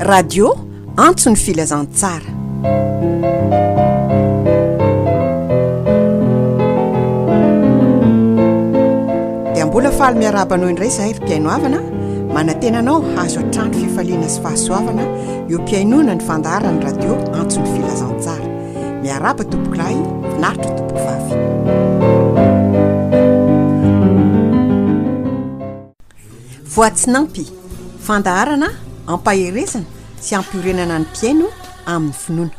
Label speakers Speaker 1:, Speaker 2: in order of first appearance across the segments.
Speaker 1: Radio Antso ny Filazantsara. Dia mbola faly miarahaba anao indray izahay ry mpihaino havana, manantena anao hahazo hatrany fifaliana sy fahasoavana eo am-pihainoana ny fandaharan'ny radio Antso ny Filazantsara. Miarahaba tompokolahy, finaritra tompokovavy. Voatsinampy, fandaharana ampaherezana sy ampiorenana ny mpihaino amin'ny finoana.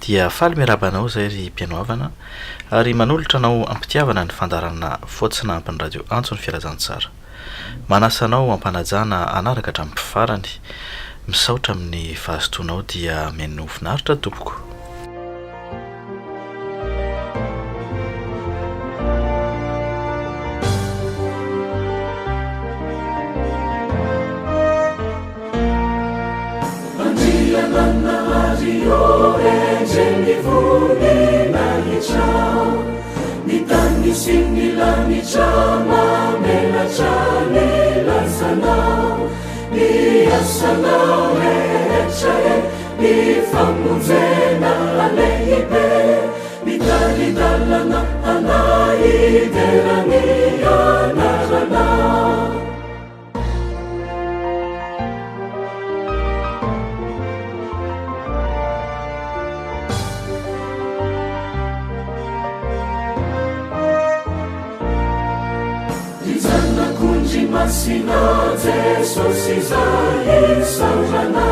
Speaker 2: Dia faly miarahaba anao izay ry mpihaino havana ary manolotra anao am-pitiavana ny fandaharana Voatsinampy ny Radio Antso ny Filazantsara. Manasa anao am-panajana hanaraka hatramin'ny farany. Misaotra amin'ny fahazotoanao dia mihainoa finaritra tompoko.
Speaker 3: Andriananahary ô endrey ny voninahitra Ny tany sy ny lanitra mamelatra ny lazanao Ny asanao rehetra e Ny famonjena lehibe Mitari-dalana anay hidera ny anaranao. Ry Zanak'ondry masina Jesosy izay isaorana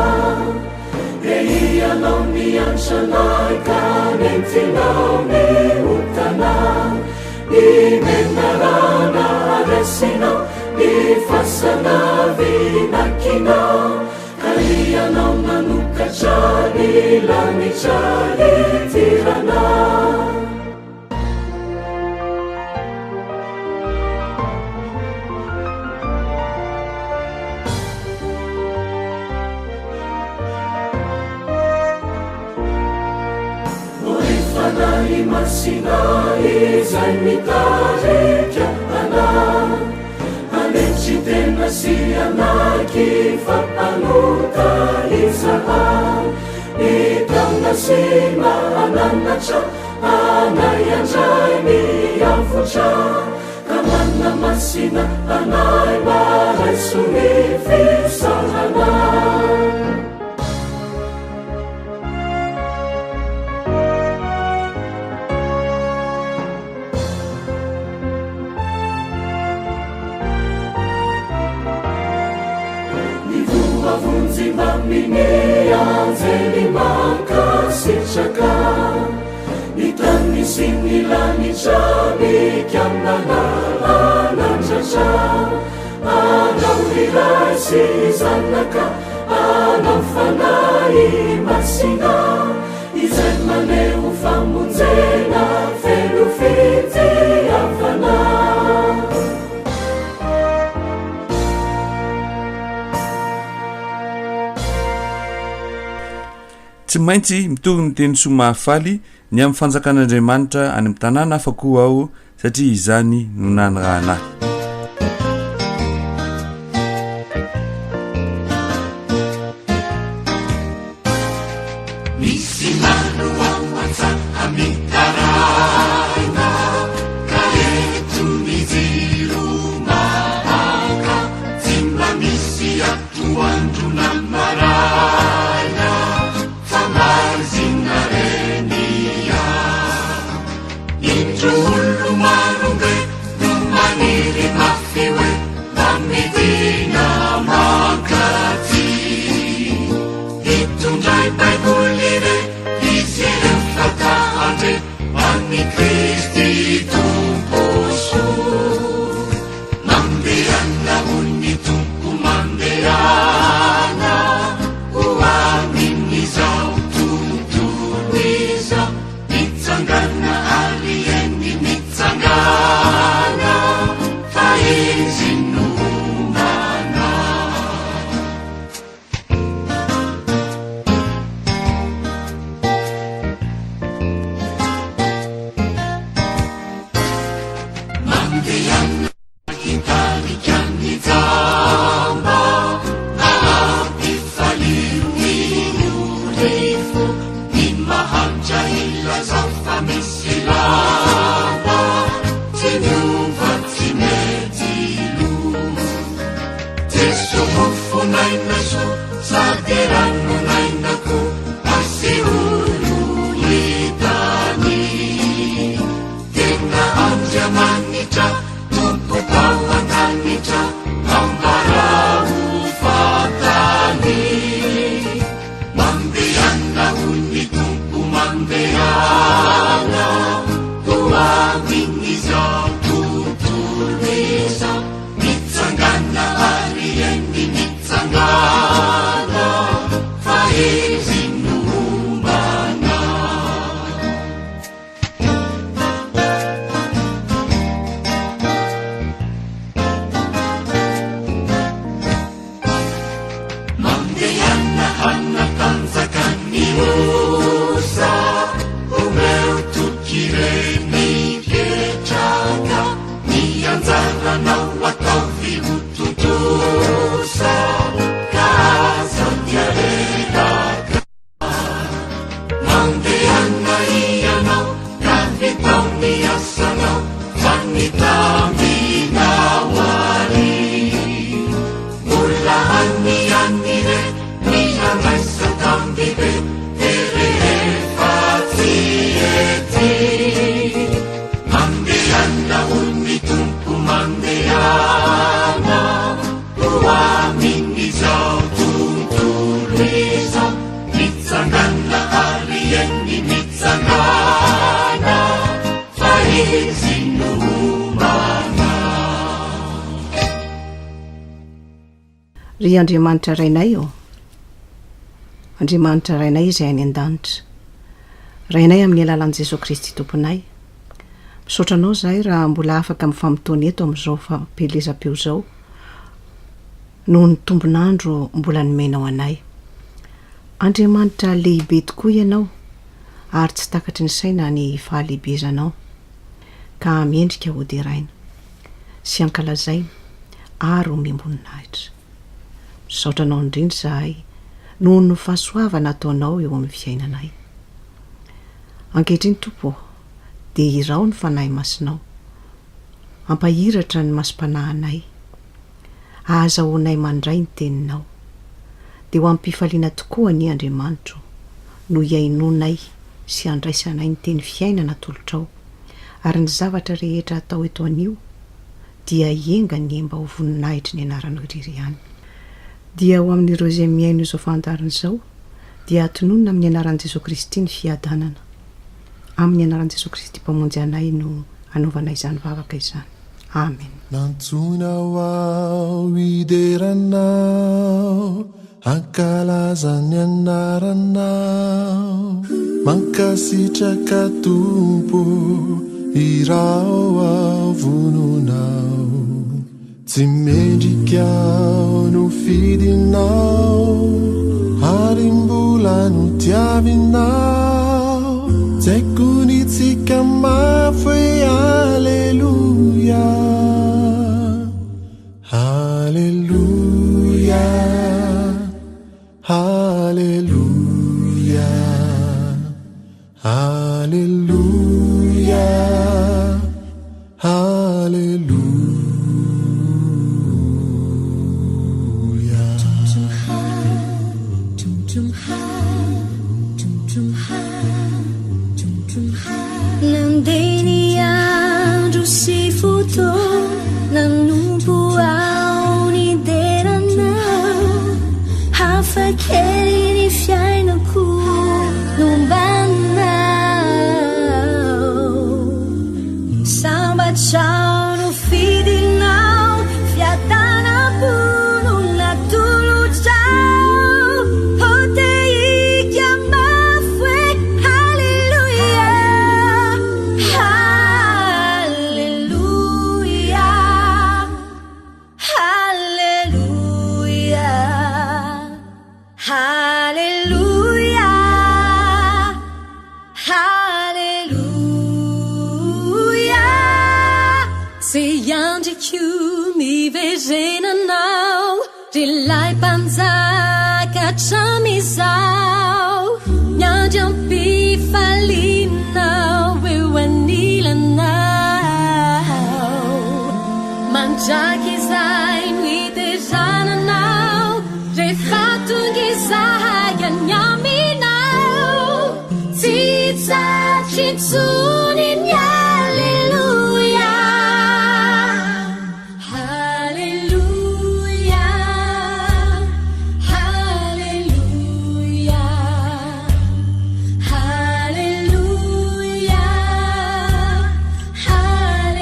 Speaker 3: Dia Ianao niantra anay ka nentinao ny otana Ny menarana resinao ny fasana vinakinao Ka Ianao nanokatra ny lanitra hidirana. O ry Fanahy Masina izay mitarika anay Hanetry tena sy hanaiky fa mpanota izahay Mitaona sy mananatra Anay handray ny avotra ka manamasina anay mba raiso ny fisaorana. Ny voavonjy mbamin'ny anjely mankasitraka Ny tany sy ny lanitra mikambana hanandratra Anao ry Ray sy Zanaka, Anao Fanahy Masina Izay maneho famonjena feno fitiavana.
Speaker 4: Tsy maintsy mitory ny teny soa mahafaly ny amin'ny fanjakan'Andriamanitra any amin'ny tanàna hafa koa aho, satria izany no nanirahana ahy.
Speaker 3: Misy mano ao mitaraina ka eto ny jiro maka tsy mba misy atoandro na maraina fa maizina reny Indro olo maro be no maniry. Jeso mofon'aina soa sady ranon'aina koa asehoy ho hitany. Tena Andriamanitra Tompo tao an-danitra ambarao ho fantany. Mandehana hoy ny Tompo mandehana ho amin'izao tontolo izao. Mitsangàna ary eny mitsangàna fa Izy no homba anao. Mandehana hanatanjaka ny osa, omeo toky ireny ketraka, ny anjaranao ataovy ho tontosa, ka aza dia reraka. Mandehana ianao ka vitao ny asanao fa ny tambinao ary. Mbola any ihany re ny handraisan-tambibe dia rehefa tsy ety. Mandehana hoy ny Tompo mandehana ho amin'izao tontolo izao. Mitsangana ary eny mitsangana fa izy no homana.
Speaker 1: Ry Andriamanitra Rainay ô, Andriamanitra Rainay izay any an-danitra, Rainay amin'ny alalan'i Jesoa Kristy Tomponay, misaotra Anao izahay raha mbola afaka mifamotoana eto amin'izao fampielezam-peo izao, noho ny tombon'andro mbola nomenao anay. Andriamanitra lehibe tokoa Ianao ary tsy takatry ny saina ny fahalehibezanao, ka mendrika hoderaina sy ankalazaina ary omem-boninahitra. Misaotra Anao indrindra izahay noho ny fahasoavana ataonao eo amin'ny fiainanay. Ankehitriny Tompo ô, dia iraho ny Fanahy Masinao hampahiratra ny masom-panahinay. Ahazahoanay mandray ny teninao. Dia ho amim-pifaliana tokoa anie Andriamanitro no hihainoanay sy handraisanay ny teny fiainana atolotrao, ary ny zavatra rehetra atao eto anio dia enga anie mba ho voninahitry ny anaranao irery ihany. Dia ho amin'ireo izay mihaino izao fandaharana izao dia atononina amin'ny anaran'i Jesoa Kristy ny fiadanana. Amin'ny anaran'i Jesoa Kristy Mpamonjy anay no anaovanay izany vavaka izany. Amen.
Speaker 5: Nantsoinao aho hidera Anao, hankalaza ny anaranao. Mankasitraka Tompo, iraho aho vononao. Tsy mendrika aho nofidinao ary mbola notiavinao. Tsy haiko ny tsika mafy hoe Aleloia, Aleloia, Aleloia, Aleloia, Aleloia.
Speaker 6: Nandeha ny andro sy fotoana nanompo aho nidera anao. Hafa kely ny fiainako nombanao. Sambatra aho nofidinao, fiadanam-po no natolotrao. Ho tehika mafy hoe Haleloia, Haleloia, Haleloia. Haleloia, Haleloia. Tsy andriko ny hiverenanao, ry ilay Mpanjaka hatramin'izao. Miandry am-pifaliana ho eo anilanao. Mandrakizay no hiterahana. intsony ny Aleloia. Haleloia, haleloia, haleloia, haleloia, haleloia,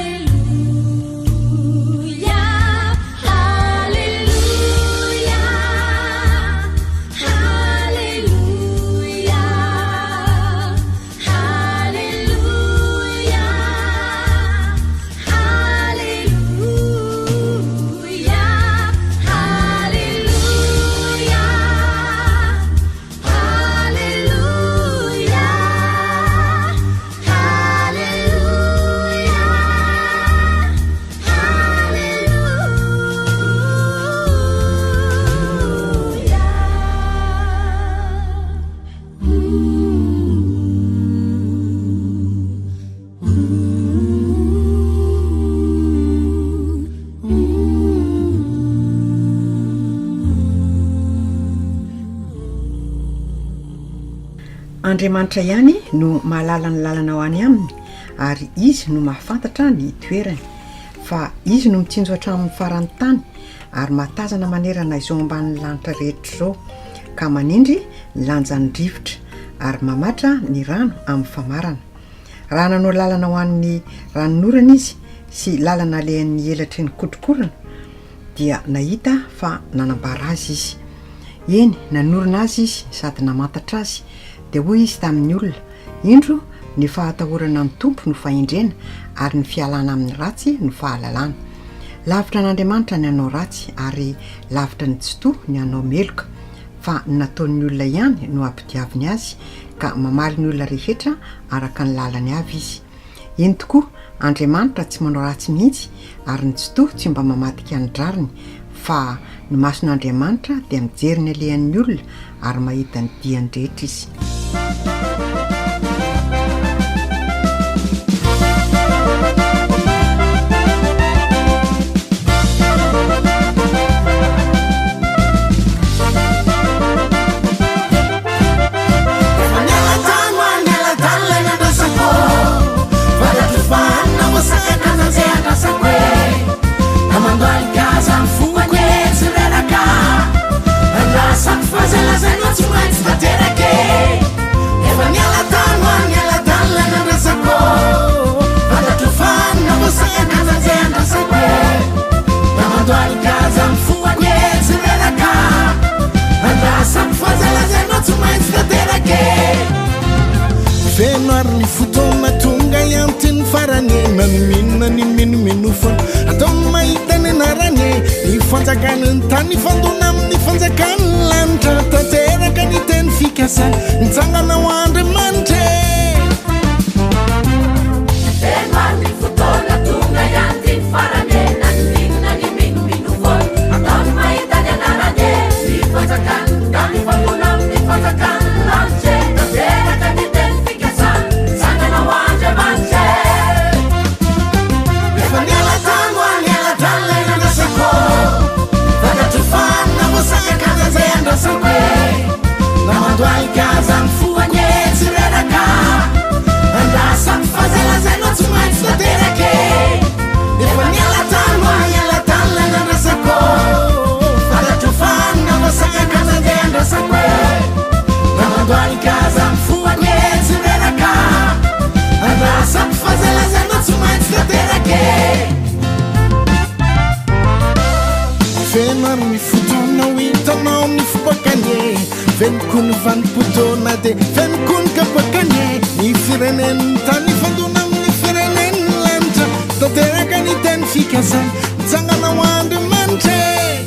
Speaker 6: haleloia, haleloia, haleloia, haleloia, haleloia, haleloia, haleloia.
Speaker 1: Andriamanitra ihany no mahalala ny lalana ho any aminy ary Izy no mahafantatra ny toerany. Fa Izy no mitsinjo hatramin'ny faran'ny tany ary mahatazana manerana izao ambanin'ny lanitra rehetra izao, ka manindry ny lanjan'ny rivotra ary mamatra ny rano amin'ny famarana. Raha nanao lalana ho an'ny ranonorana Izy sy lalana alehan'ny elatry ny kotrokorana, dia nahita fa nanambara azy Izy. Eny, nanorina azy Izy sady namantatra azy. Dia hoy Izy tamin'ny olona, Indro, ny fahatahorana ny Tompo no fahendrena, ary ny fialana amin'ny ratsy no fahalalana. Lavitra an'Andriamanitra ny hanao ratsy, ary lavitra ny Tsitoha ny hanao meloka, fa ny nataon'ny olona ihany no ampodiaviny azy, ka mamaly ny olona rehetra araka ny lalany avy Izy. Eny tokoa, Andriamanitra tsy manao ratsy mihitsy, ary ny Tsitoha tsy mba mamadika ny drariny, fa ny mason'Andriamanitra dia mijery ny alehan'ny olona ary mahita ny diany rehetra Izy.
Speaker 3: Efa niala tany ho any niala tany lay nandrasako Fantatro fa any na voasakana aza zay andrasako e Na mandohalika aza ny foko e tsy reraka Andrasako fa zay lazainao tsy maintsy tanteraka e Efa niala tany ho any niala tany lay nandrasako Fantatro fa any na voasakana aza zay andrasako e Na mandohalika aza ny foko e tsy reraka Andrasako fa zay lazainao tsy maintsy tanteraka e Feno ary ny fotoana tonga ihany ty ny farany e Na ny mino na ny minomino foana Atao ny mahita ny anarany e Ny fanjakan'ny tany hifandona amin'ny fanjakan'ny lanitra Tanteraka ny teny fikasana Mitsangana ho Andriamanitra e
Speaker 6: Feno ary ny fotoana tonga ihany ty ny farany e Na ny mino na ny minomino foana Atao ny mahita ny anarany e Ny fanjakan'ny tany hifandona amin'ny fanjakan'ny lanitra e Tanteraka ny teny fikasana Mitsangana ho Andriamanitra e
Speaker 3: Efa niala tany ho any niala tany lay nandrasako Fantatro fa any na voasakana aza zay andrasako e Na mandohalika aza ny fo anie tsy reraka Andrasako fa zay lazainao tsy maintsy tanteraka e Efa niala tany ho any niala tany lay nandrasako Fantatro fa any na voasakana aza zay andrasako e Na mandohalika aza ny fo anie tsy reraka Andrasako fa zay lazainao tsy maintsy tanteraka e Feno ary ny fotoana ho hitanao ny fipakany e Feno koa ny vanim-potoana dia feno koa ny kapakany e Ny firenen'ny tany hifandona amin'ny firenen'ny lanitra Tanteraka ny teny fikasana mitsangana ho Andriamanitra e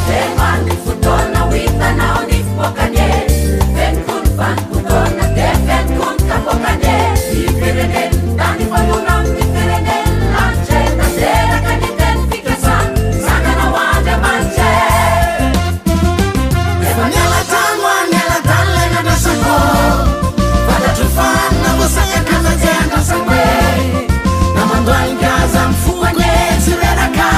Speaker 6: Feno ary ny fotoana ho hitanao ny fipoakany e Feno koa ny vanim-potoana dia feno koa ny kapoakany e Ny firenen'ny tany hifandona amin'ny firenen'ny lanitra e Tanteraka ny teny fikasana mitsangana ho Andriamanitra e
Speaker 3: Efa niala tany ho any niala tany lay nandrasako Fantatro fa any na voasakana aza zay andrasako e Na mandohalika aza ny fo anie tsy reraka.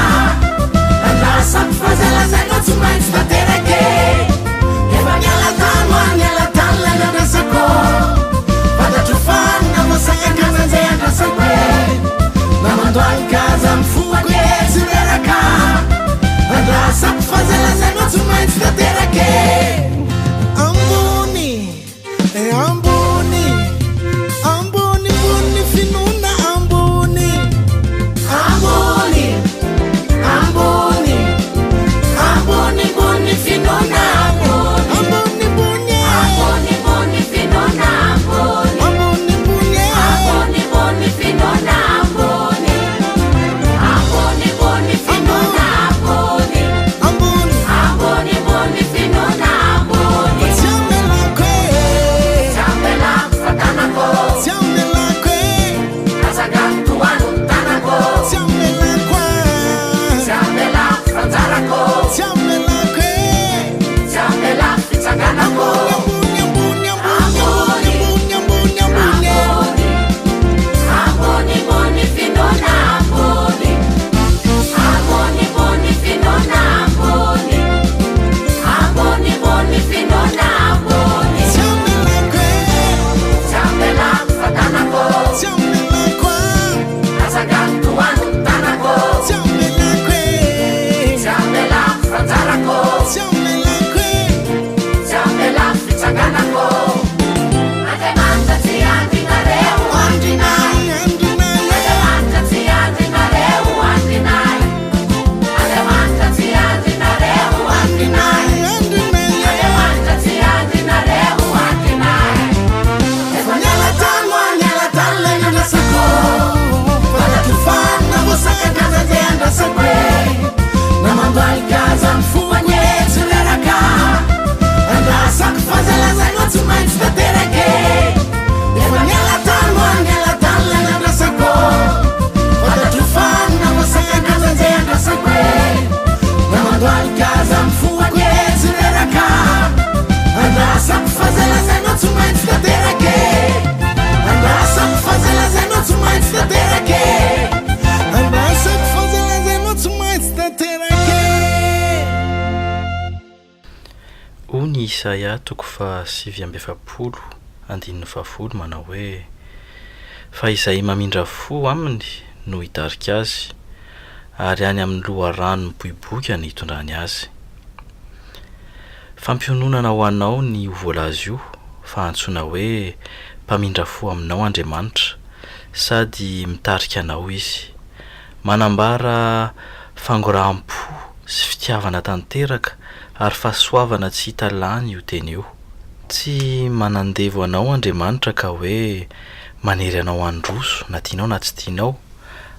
Speaker 2: Hoy ny Isaia toko faha 49 andininy faha 10 manao hoe, Fa izay mamindra fo aminy no hitarika azy, ary any amin'ny loharano miboiboika no hitondrany azy. Fampiononana ho anao ny io voalaza io fa antsoina hoe mpamindra fo aminao Andriamanitra sady mitarika anao Izy. Manambara fangoraham-po sy fitiavana tanteraka ary fahasoavana tsy hita lany io teny io. Tsy manandevo anao Andriamanitra ka hoe manery anao handroso na tianao na tsy tianao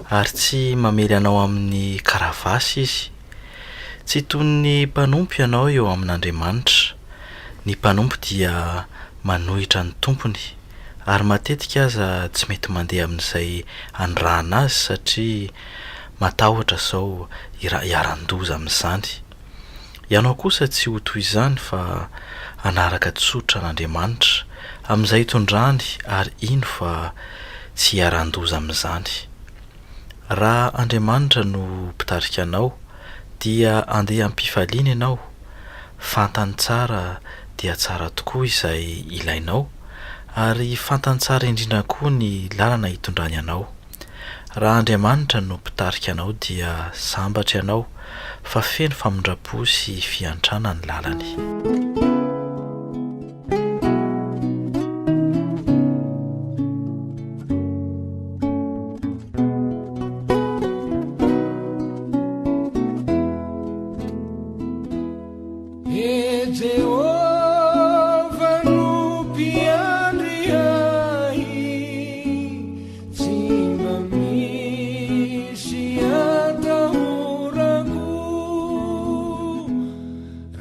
Speaker 2: ary tsy mamely anao amin'ny karavasy Izy. Tsy toy ny mpanompo ianao eo amin'Andriamanitra. Ny mpanompo dia manohitra ny tompony, ary matetika aza tsy mety mandeha amin'izay anirahana azy satria matahotra sao hiharan-doza amin'izany. Ianao kosa tsy ho toy izany fa hanaraka tsotra an'Andriamanitra amin'izay itondrany ary hino fa tsy hiharan-doza amin'izany. Raha Andriamanitra no mpitarika anao dia andeha am-pifaliana ianao, fantany tsara dia tsara tokoa izay ilainao ary fantany tsara indrindra koa ny lalana hitondrany anao. Raha Andriamanitra no mpitarika anao dia sambatra ianao fa feno famindram-po sy fiantrana ny lalany.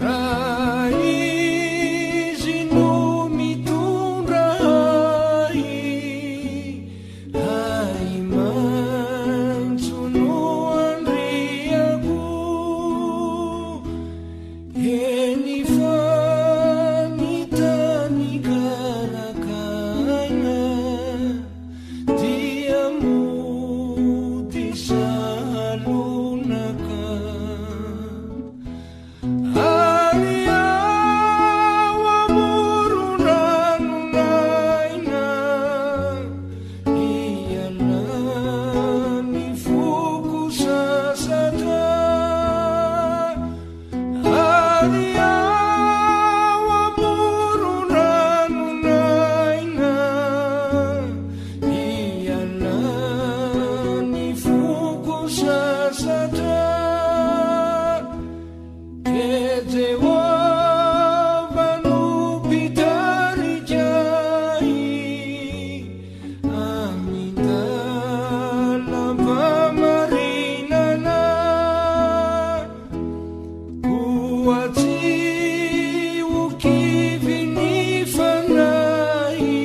Speaker 5: Raha Izy no mitondra ahy, ahi-maitso no andriako. Eny fa ny tany karakaina dia mody salonaka. Ary ao amoron-dranon'aina, hialan'ny foko sasatra. Ary ao amoron-dranon'aina, hialan'ny foko sasatra. E Jehovah no mpitarika ahy amin-dalam-pahamarinana. Koa tsy ho kivy ny fanahy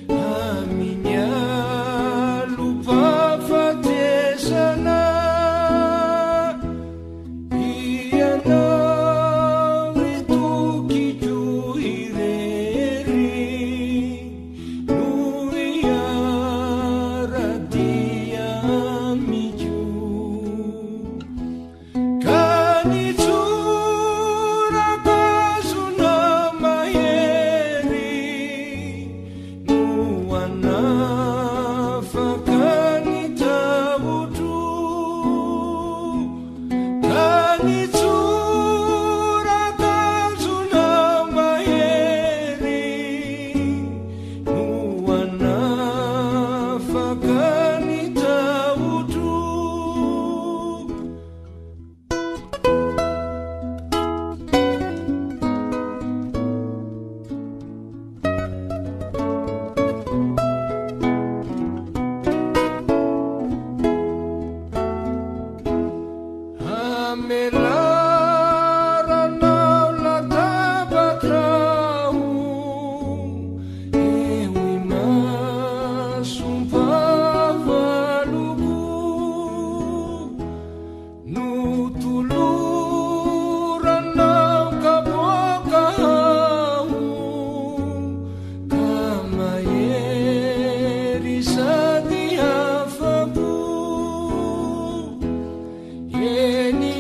Speaker 5: Amin'ny alom-pahafatesana, Ianao ry tokiko irery no hiara-dia amiko. Ka ny tsorakazona mahery no hanafaka ny tahotro. Ka ny tsorakazona mahery no hanafaka ny tahotro. Amelaranao latabatra aho eo imasom-pahavaloko. Notoloranao kapoaka aho ka mahery sady afa-po. Eny.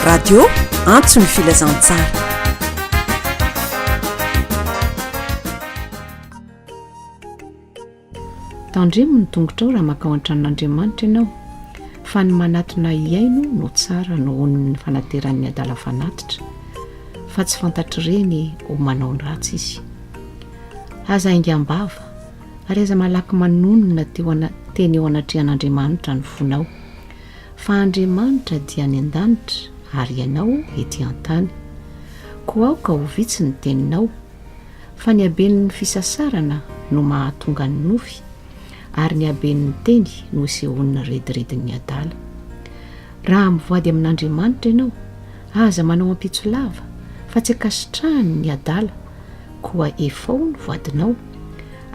Speaker 1: Radio Antso ny Filazantsara.
Speaker 7: Tandremo ny tongotrao raha mankao an-tranon'Andriamanitra ianao, fa ny manatona hihaino no tsara nohon'ny fanateran'ny adala fanatitra, fa tsy fantatr'ireny ho manao ny ratsy izy. Aza haingam-bava, ary aza malaky manonona teo ana, teny eo anatrehan'Andriamanitra ny fonao, fa Andriamanitra dia any an-danitra ary ianao ety an-tany. Koa aoka ho vitsy ny teninao, Fa ny haben'ny fisasarana no mahatonga ny nofy, ary ny haben'ny teny no isehoan'ny rediredin'ny adala. Raha mivoady amin'Andriamanitra ianao, aza manao ampitso lava, fa tsy ankasitrahany ny adala, koa efao ny voadinao.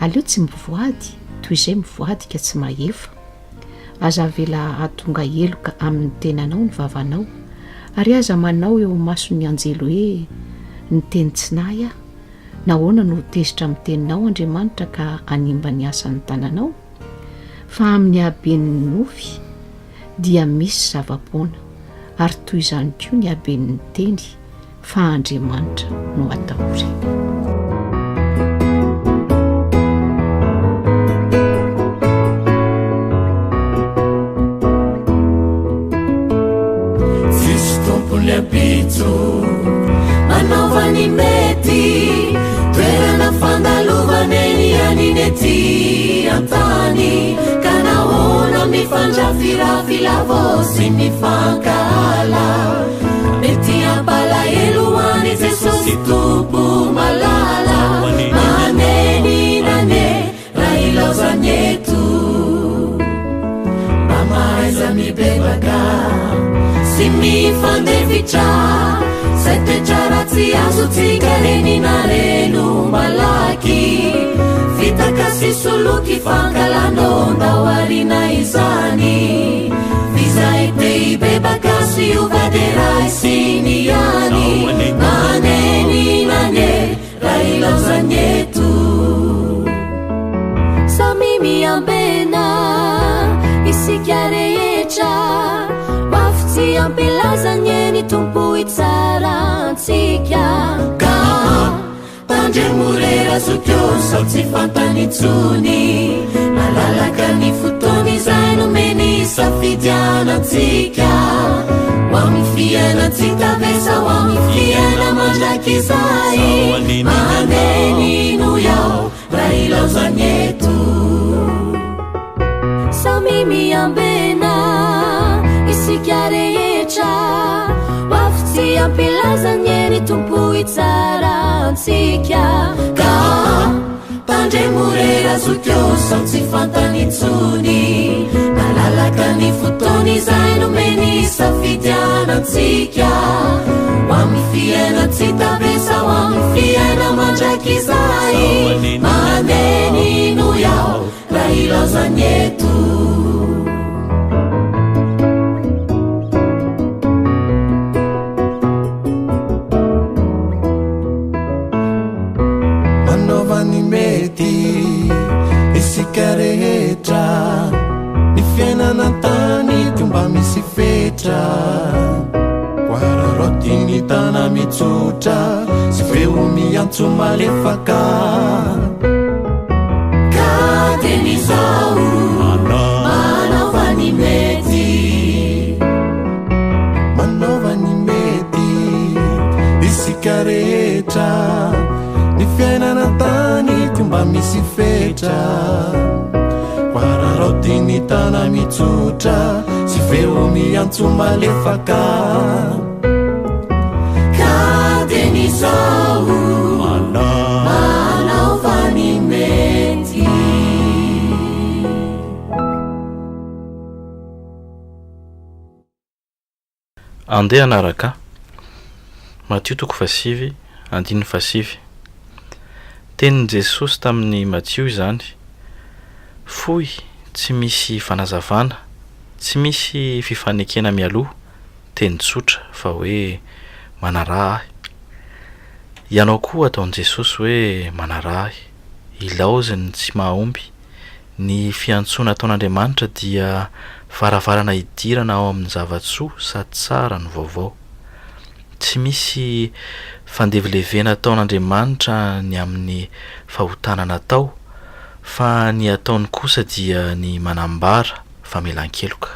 Speaker 7: Aleo tsy mivoady toy izay mivoady ka tsy mahefa. Aza avela hahatonga heloka amin'ny tenanao ny vavanao, ary aza manao eo imason'ny anjely hoe, Niteny tsy nahy aho. Nahoana no ho tezitra amin'ny teninao Andriamanitra ka hanimba ny asan'ny tananao? Fa amin'ny haben'ny nofy dia misy zava-poana, ary toy izany koa ny haben'ny teny. Fa Andriamanitra no atahory.
Speaker 3: Tsisy tompony ampitso manaova ny mety toerana fandalovana eny aniny ety an-tany ka nahoana mifandrafirafy lavo sy mifankahala Mety hampalahelo ho an'i Jesosy Tompo malala Maneninane raha ilaozany eto Mba mahaiza mibebaka sy mifandefitra Zay toetra ratsy azontsika renina reno malaky Fitaka sy soloky fankalanao ndao arina izany F'izay te hibebaka sy hiova dia raisiny ihany Manenina anie raha ilaozany eto Samy miambena isika rehetra Ho avy tsy hampilaza anie ny Tompo hitsara antsika Ka Tandremo re razoky ô sao tsy fantany intsony Malalaka ny fotoana izay nomeny hisafidianantsika Ho amin'ny fiainan-tsy tavesa ho amin'ny fiaina mandrakizay Manenino iaho raha ilaozany eto Samy miambena isika rehetra Ho avy tsy hampilaza anie ny Tompo hitsara antsika Ka tandremo re razoky ô sao tsy fantany intsony Malalaka ny fotoana izay nomeny hisafidianantsika Ho amin'ny fiainan-tsy tavesa ho amin'ny fiaina mandrakizay Manenino iaho Raha ilaozany eto.
Speaker 5: Manaova ny mety isika rehetra Ny fiainana an-tany ity mba misy fetra Koararaoty ny tana mitsotra Sy feo miantso malefaka
Speaker 3: Ka teny izao manaova ny mety
Speaker 5: Manaova ny mety isika rehetra Ny fiainana an-tany ity mba misy fetra Koararaoty ny tana mitsotra Sy feo miantso malefaka
Speaker 3: Ka teny izao manaova ny mety.
Speaker 2: Andeha hanaraka Matio toko fahasivy andininy fahasivy. Tenin'i Jesosy tamin'i Matio izany. Fohy, tsy misy fanazavana, tsy misy fifanekena mialoha, teny tsotra fa hoe manaraha ahy. Ianao koa ataon'i Jesosy hoe manaraha ahy. Ilaozy ny tsy mahomby. Ny fiantsoana ataon'Andriamanitra dia varavarana hidirana ao amin'ny zava-tsoa sady tsara no vaovao. Tsy misy fandevilevena ataon'Andriamanitra ny amin'ny fahotana natao, fa ny ataony kosa dia ny manambara famelan-keloka.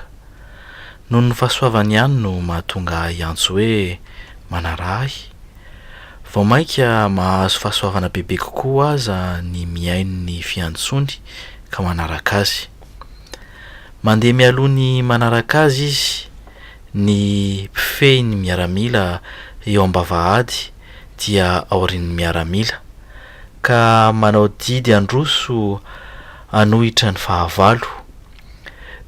Speaker 2: Noho ny fahasoavany ihany no mahatonga ahy hiantso hoe, Manaraha ahy. Vao mainka mahazo fahasoavana bebe kokoa aza ny mihaino ny fiantsoany ka manaraka azy. Mandeha mialoha ny manaraka azy izy, ny mpifehy ny miaramila eo am-bavahady dia aorian'ny miaramila, ka manao didy handroso hanohitra ny fahavalo.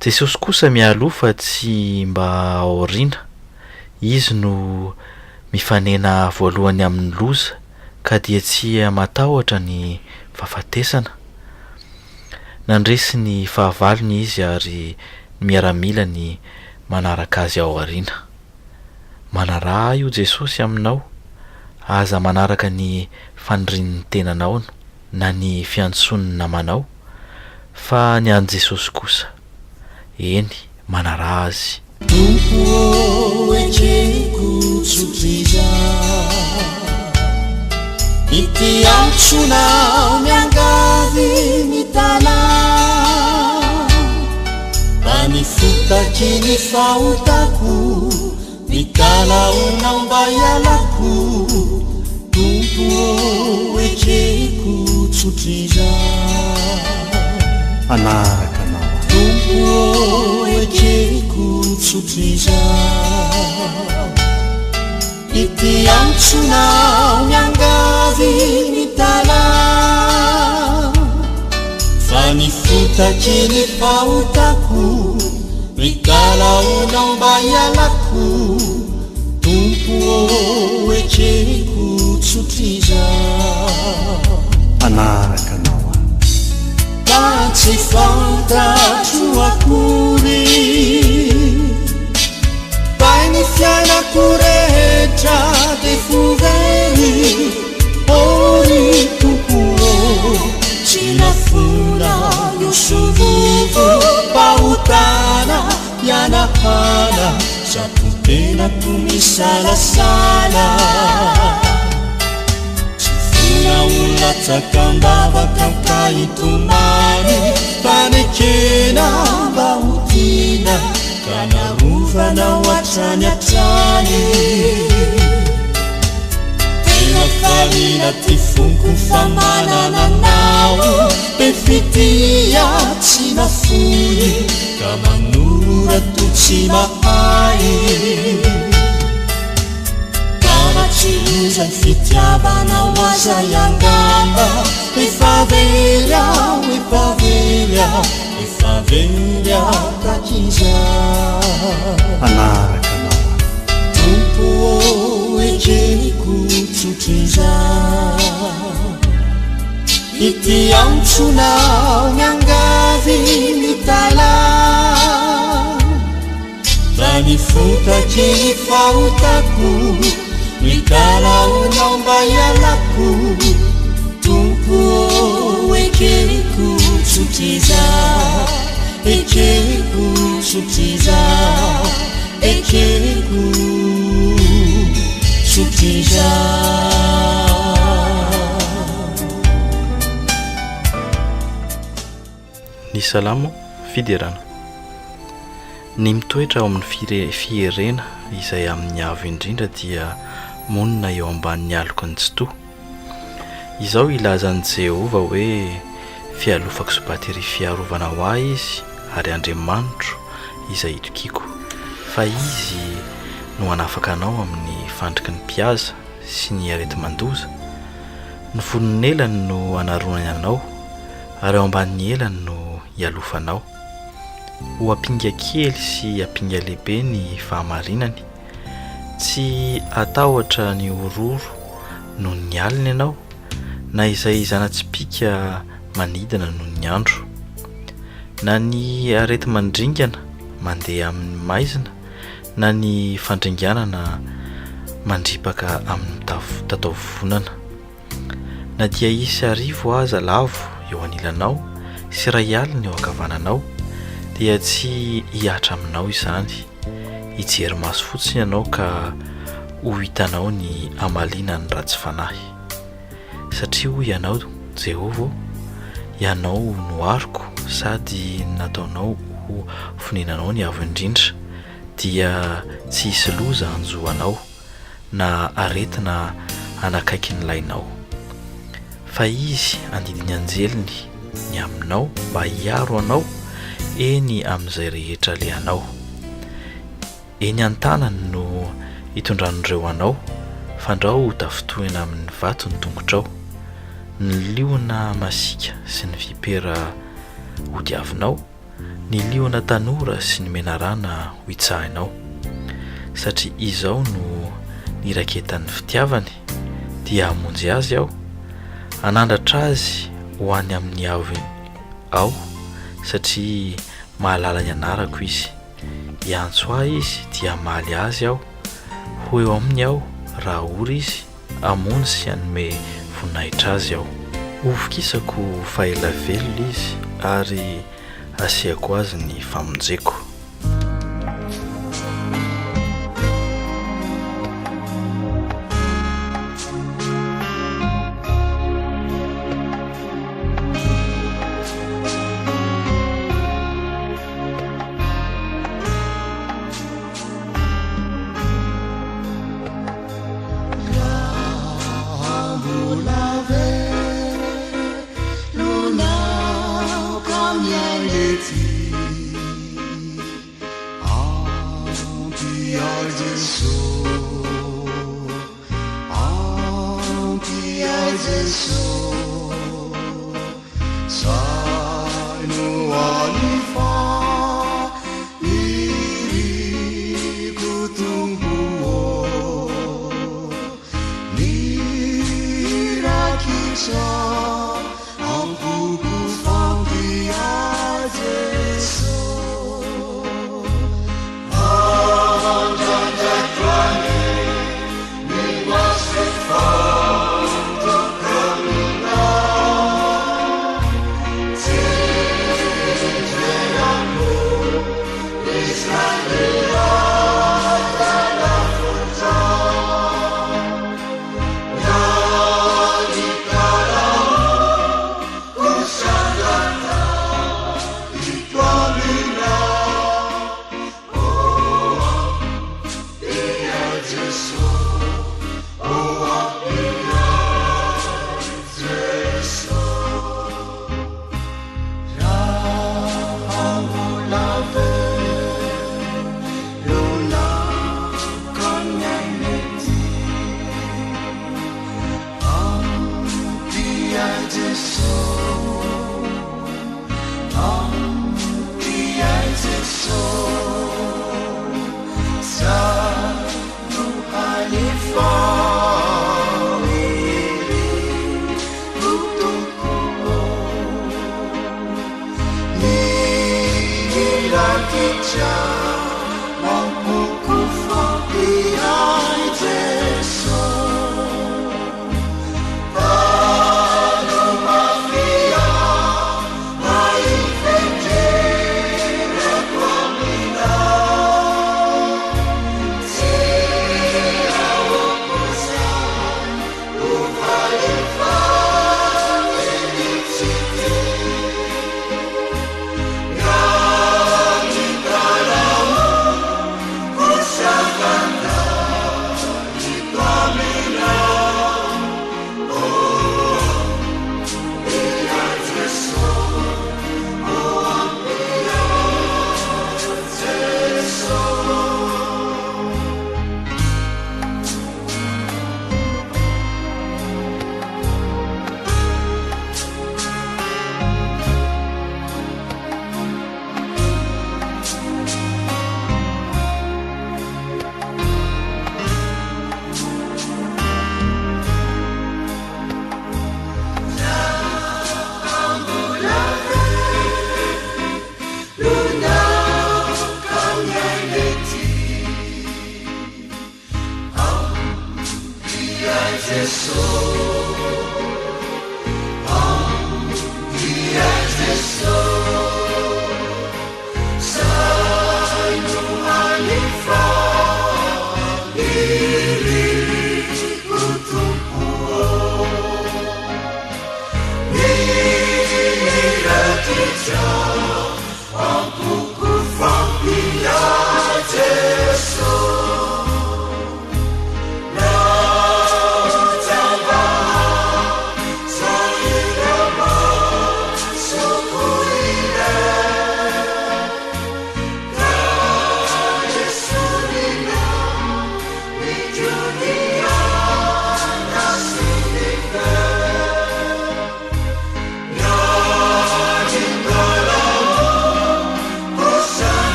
Speaker 2: Jesosy kosa mialoha fa tsy mba aoriana, Izy no mifanena voalohany amin'ny loza ka dia tsy matahotra ny fahafatesana. Nandresy ny fahavalony Izy ary ny miaramilany manaraka Azy ao aoriana. Manaraha Ahy hoy Jesosy aminao, aza manaraka ny fanirian'ny tenanao na ny fiantsoan'ny namanao fa ny an'i Jesosy kosa. Eny, manaraha Azy.
Speaker 3: Tompo ô ekeko tsotr'izao Ity antsonao miangavy mitalaho Mba ny fotaky ny fahotako Mitalaho mba hialako Tompo ô ekeko tsotr'izao
Speaker 5: Hanaraka Anao aho.
Speaker 3: Tompo ô ekeko tsotr'izao Ity antsonao miangavy mitalaho Fa ny fotaky ny fahotako Mitalaho mba hialako Tompo ô ekeko tsotr'izao
Speaker 5: Hanaraka Anao aho.
Speaker 3: Ka tsy fantatro akory Fa ny fiainako rehetra dia ho very Ô ry Tompo ô Tsy nafoina io sovovom-pahotana Mihanahana zato tena to misalasala Tsy foana ho latsaka am-bavaka ka hitomany Fa nekena mba ho tiana ka narovana ho hatrany hatrany Tena faliana ty foko fa manana anao Be fitia tsy nafoy Ka manora toa tsy mahay Tara tsy loza ny fitiavanao aza iangamba Efa very aho, efa very aho, efa very aho takizao
Speaker 5: Hanaraka anao aho.
Speaker 3: Tompo ô ekeko tsotr'izao Ity antsonao miangavy mitalaho Fa ny fotaky ny fahotako Mitalaho mba hialako Tompo ô ekeko tsotr'izao Ekeko tsotr'izao Ekeko tsotr'izao.
Speaker 2: Ny Salamo Fiderana. Ny mitoetra ao amin'ny fire fierena izay amin'ny Avo Indrindra dia monina eo ambanin'ny aloky ny Tsitoha. Izao hilaza an'i Jehovah hoe, Fialofako sy bateria fiarovana ho ahy Izy, ary Andriamanitro izay itokiako, fa Izy no hanafaka anao amin'ny fandriky ny mpihaza sy ny areti-mandoza. Ny volon'elany no hanaronany anao, ary ao ambanin'ny elany no hialofanao. Ho ampinga kely sy ampinga lehibe ny fahamarinany. Tsy hatahotra ny horohoro noho ny alina ianao, na izay zana-tsipìka manidina noho ny andro, na ny areti-mandringana mandeha amin'ny maizina, na ny fandringanana mandripaka amin'ny tataovonana. Na dia hisy arivo aza lavo eo anilanao sy iray alina eo ankavananao, dia tsy hihatra aminao izany. Hijery maso fotsiny ianao ka. Ho hitanao ny hamaliana ny ratsy fanahy. Satria hoy Ianao, Jehovah ô, Ianao no aroko sady nataonao ho fonenanao ny Avo Indrindra, dia tsy hisy loza hanjo anao, na aretina hanakaiky ny lainao. Fa Izy handidy ny anjeliny ny aminao mba hiaro anao eny amin'izay rehetra alehanao. Eny an-tanany no hitondran'ireo anao, fandrao ho tafintohina amin'ny vato ny tongotrao. Ny liona masiaka sy ny vipera hodiavinao, ny liona tanora sy ny menarana hohitsahinao. Satria izao no niraketan'ny fitiavany, dia hamonjy azy Aho, hanandratra azy ho any amin'ny avo Aho, satria mahalala ny anarako izy. Hiantso ahy izy dia hamaly azy aho, ho eo aminy aho raha ory izy, hamonjy sy hanome voninahitra azy aho. Hovokisako fa ela velona izy ary hasiako azy ny famonjeko.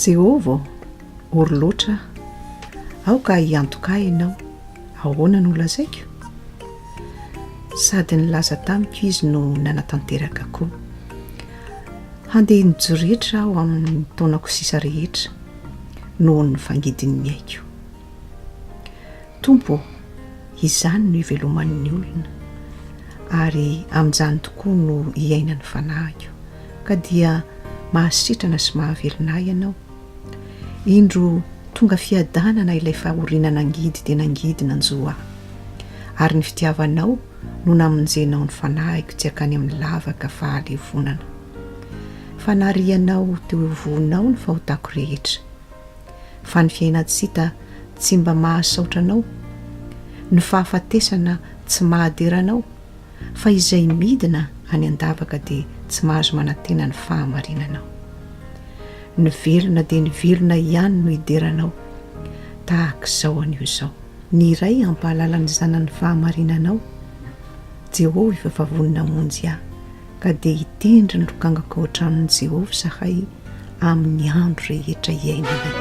Speaker 7: Jehovah ô, ory loatra aho. Aoka hiantoka ahy ianao. Ahoana no holazaiko? Sady nilaza tamiko izy no nanatanteraka koa. Handeha hijoretra aho amin'ny taonako sisa rehetra, noho ny fangidin'ny aiko. Tompo ô, izany no iveloman'ny olona, ary amin'izany tokoa no iainan'ny fanahiko, ka dia mahasitrana sy mahavelona ahy Ianao. Indro tonga fiadanana ilay fahoriana nangidy dia nangidy nanjo ahy, ary ny fitiavanao no namonjenao ny fanahiko tsy hankany amin'ny lavaka fahalevonana. Fa narianao teo ivohonao ny fahotako rehetra. Fa ny fiainan-tsita tsy mba mahasaotra anao, ny fahafatesana tsy mahadera anao, fa izay midina any an-davaka dia tsy mahazo manantena ny fahamarinanao. Ny velona dia ny velona ihany no hidera anao, tahaka izao anio izao. Ny Ray hampahalala ny zanany ny fahamarinanao, Jehovah efa vonona hamonjy ahy, ka dia hitendry ny lokangako ao an-tranon'i Jehovah izahay amin'ny andro rehetra iainanay.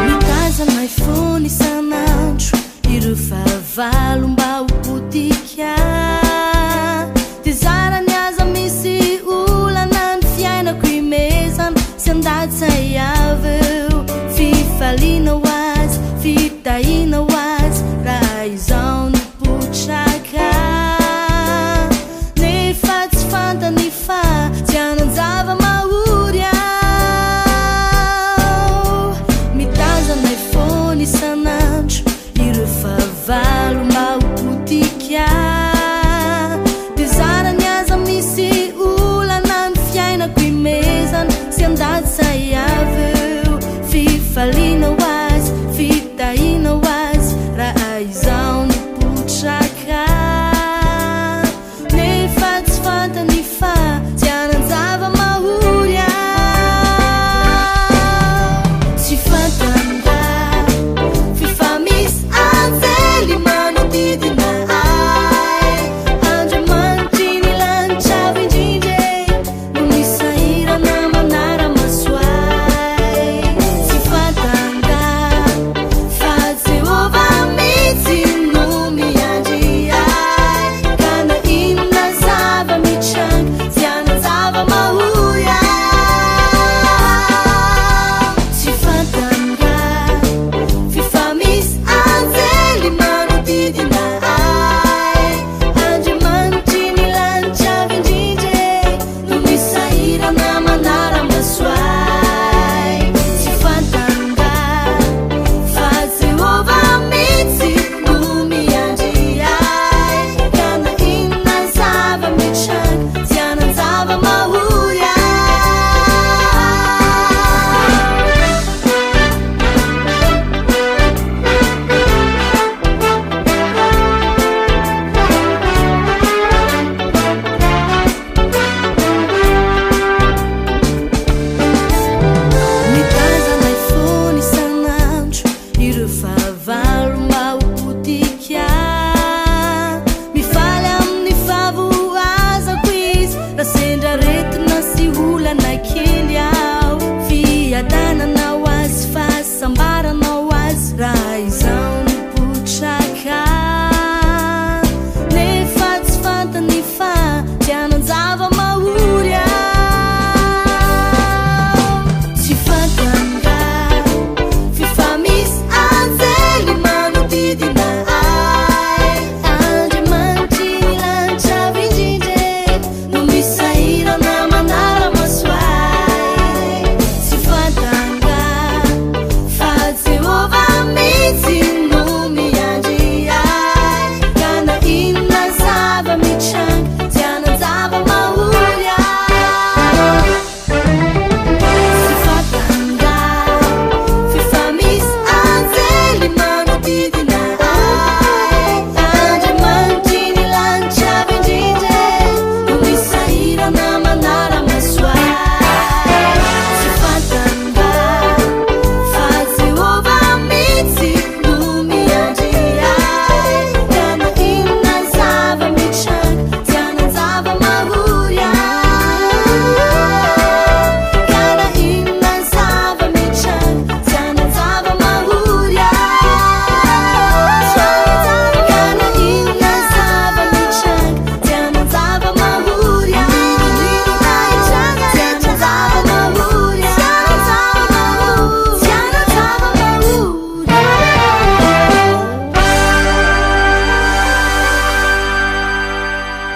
Speaker 8: Mitazana ahy foana isan'andro ireo fahavalo mba ho potika. Dia zarany aza misy olana ny fiainako imezana sy andatsay avy eo fifaliana.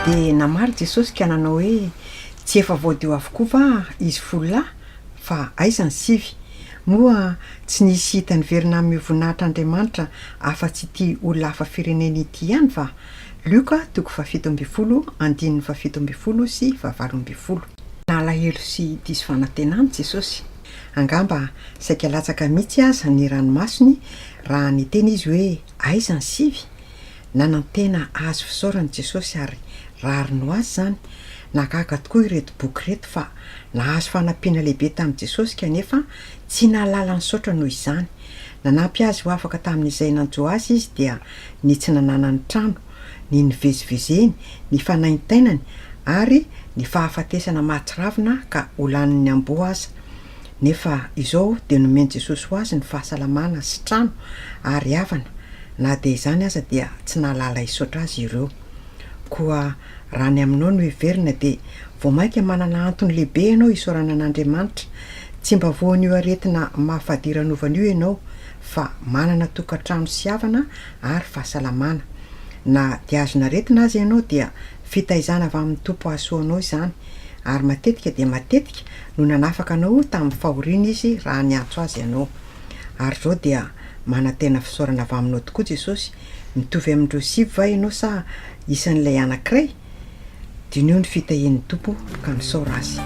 Speaker 1: Dia namaly Jesosy ka nanao hoe, Tsy efa voadio avokoa va izy folo lahy? Fa aiza ny sivy? Moa tsy nisy hita niverina hanome voninahitra Andriamanitra afa-tsy ity olona hafa firenena ity ihany va? Lioka toko fahafito ambin'ny folo andininy fahafito ambin'ny folo sy fahavalo ambin'ny folo. Nalahelo sy diso fanantenana Jesosy. Angamba saika latsaka mihitsy aza ny ranomasony raha niteny Izy hoe, Aiza ny sivy? Nanantena hahazo fisaorana Jesosy ary rariny ho Azy izany. Nahagaga tokoa ireto boky ireto fa nahazo fanampiana lehibe tamin'i Jesosy kanefa tsy nahalala nisaotra noho izany. Nanampy azy ho afaka tamin'izay nanjo azy izy dia ny tsy nananany trano, ny nivezivezeny, ny fanaintainany ary ny fahafatesana mahatsiravina ka ho lanin'ny amboa aza. Nefa izao dia nomen'i Jesosy ho azy ny fahasalamana sy trano ary havana, na dia izany aza dia tsy nahalala hisaotra Azy ireo. Koa raha ny aminao no heverina dia vao mainka manana antony lehibe ianao hisaorana an'Andriamanitra. Tsy mba voan'io aretina mahafadiranovana io ianao fa manana tokantrano sy havana ary fahasalamana. Na dia azon'aretina aza ianao dia fitaizana avy amin'ny Tompo hahasoa anao izany ary matetika dia matetika no nanafaka anao tamin'ny fahoriana Izy raha niantso Azy ianao. Ary izao dia manantena fisaorana avy aminao tokoa Jesosy, mitovy amin'ireo sivy va ianao sa isan'ilay anankiray? Diniho ny fitahian'ny Tompo ka misaora Azy.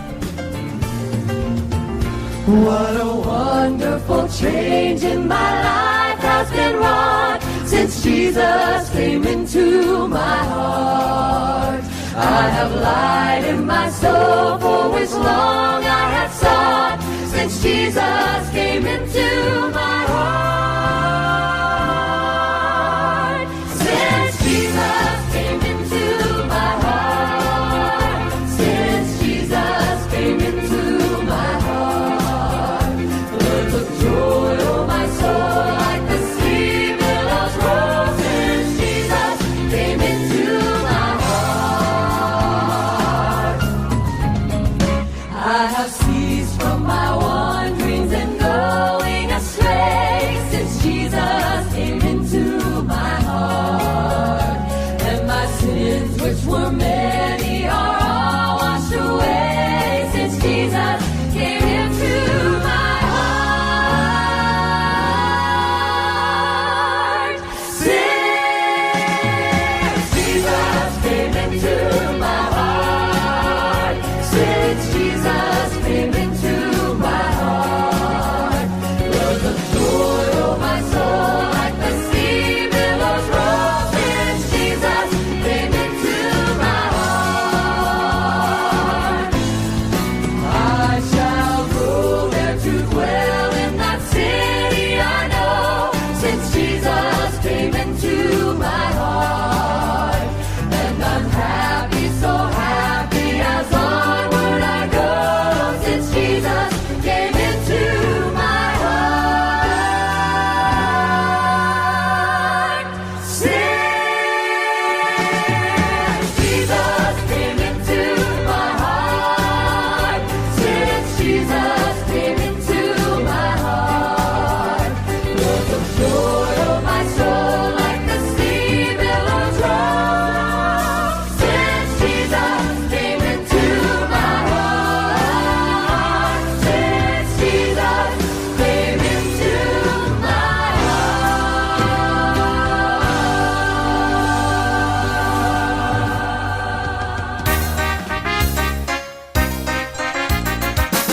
Speaker 6: What a wonderful change in my life has been wrought since Jesus came into my heart. I have light in my soul for which long I have sought since Jesus came into my heart. Since Jesus came into my heart. Since Jesus came into my heart. Floods of joy, oh my soul, like the sea billows roll. Since Jesus came into my heart. I have ceased from my wanderings and going astray since Jesus came into my heart. And my sins, which were many, are all washed away since Jesus came into my heart. Since Jesus came into my heart, since Jesus came into my heart, floods of joy, oh my soul, like the sea billows roll. Since Jesus came into my heart, I shall go there to dwell in that city I know. Since Jesus came into my heart, and I'm happy, so happy as onward I go. Since Jesus came into my heart, since Jesus came into my heart, since Jesus came into my heart, floods of joy, oh my soul, like the sea billows roll. Since Jesus came into my heart, since Jesus came into my heart.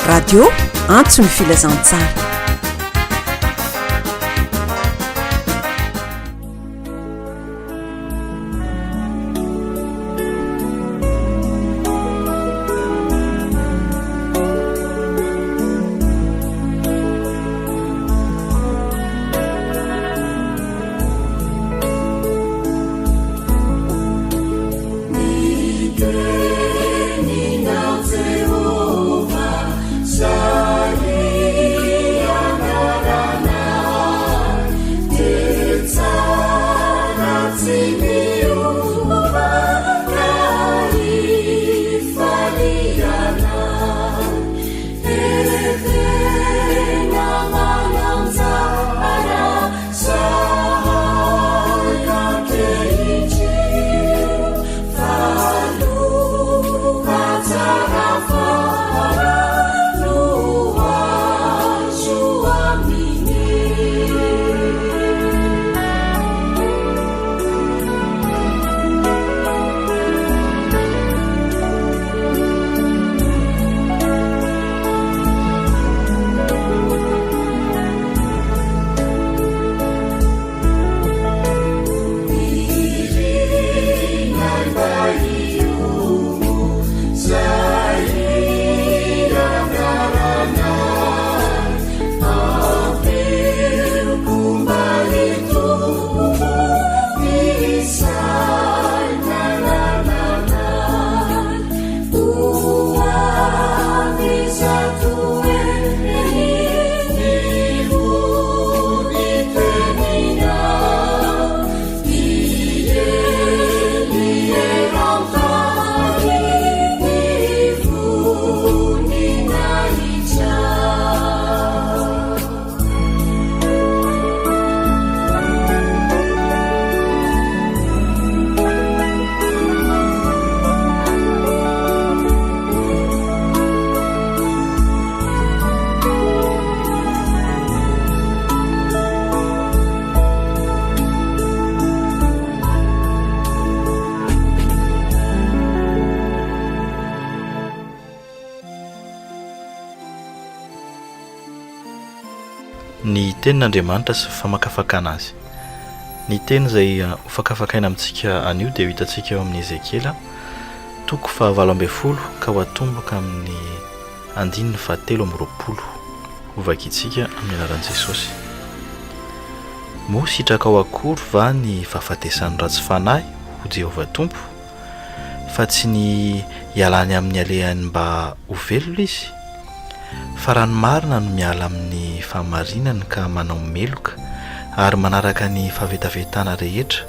Speaker 1: Radio Antso ny Filazantsara.
Speaker 6: Ny teninao Jehovah, zary
Speaker 2: Ny Tenin'Andriamanitra sy famakafakana azy. Ny teny izay hofakafakaina amintsika anio dia ho hitantsika eo amin'ny Ezekiela, toko fahavalo ambinifolo ka ho atomboka amin'ny andininy fahatelo ambiroapolo. Hovakintsika amin'ny anaran'i Jesosy. Moa sitrakao akory va ny fahafatesan'ny ratsy fanahy, ho Jehovah Tompo, fa tsy ny hialany amin'ny alehany mba ho velona izy? Fa raha ny marina no miala amin'ny fahamarinany ka manao meloka ary manaraka ny fahavetavetana rehetra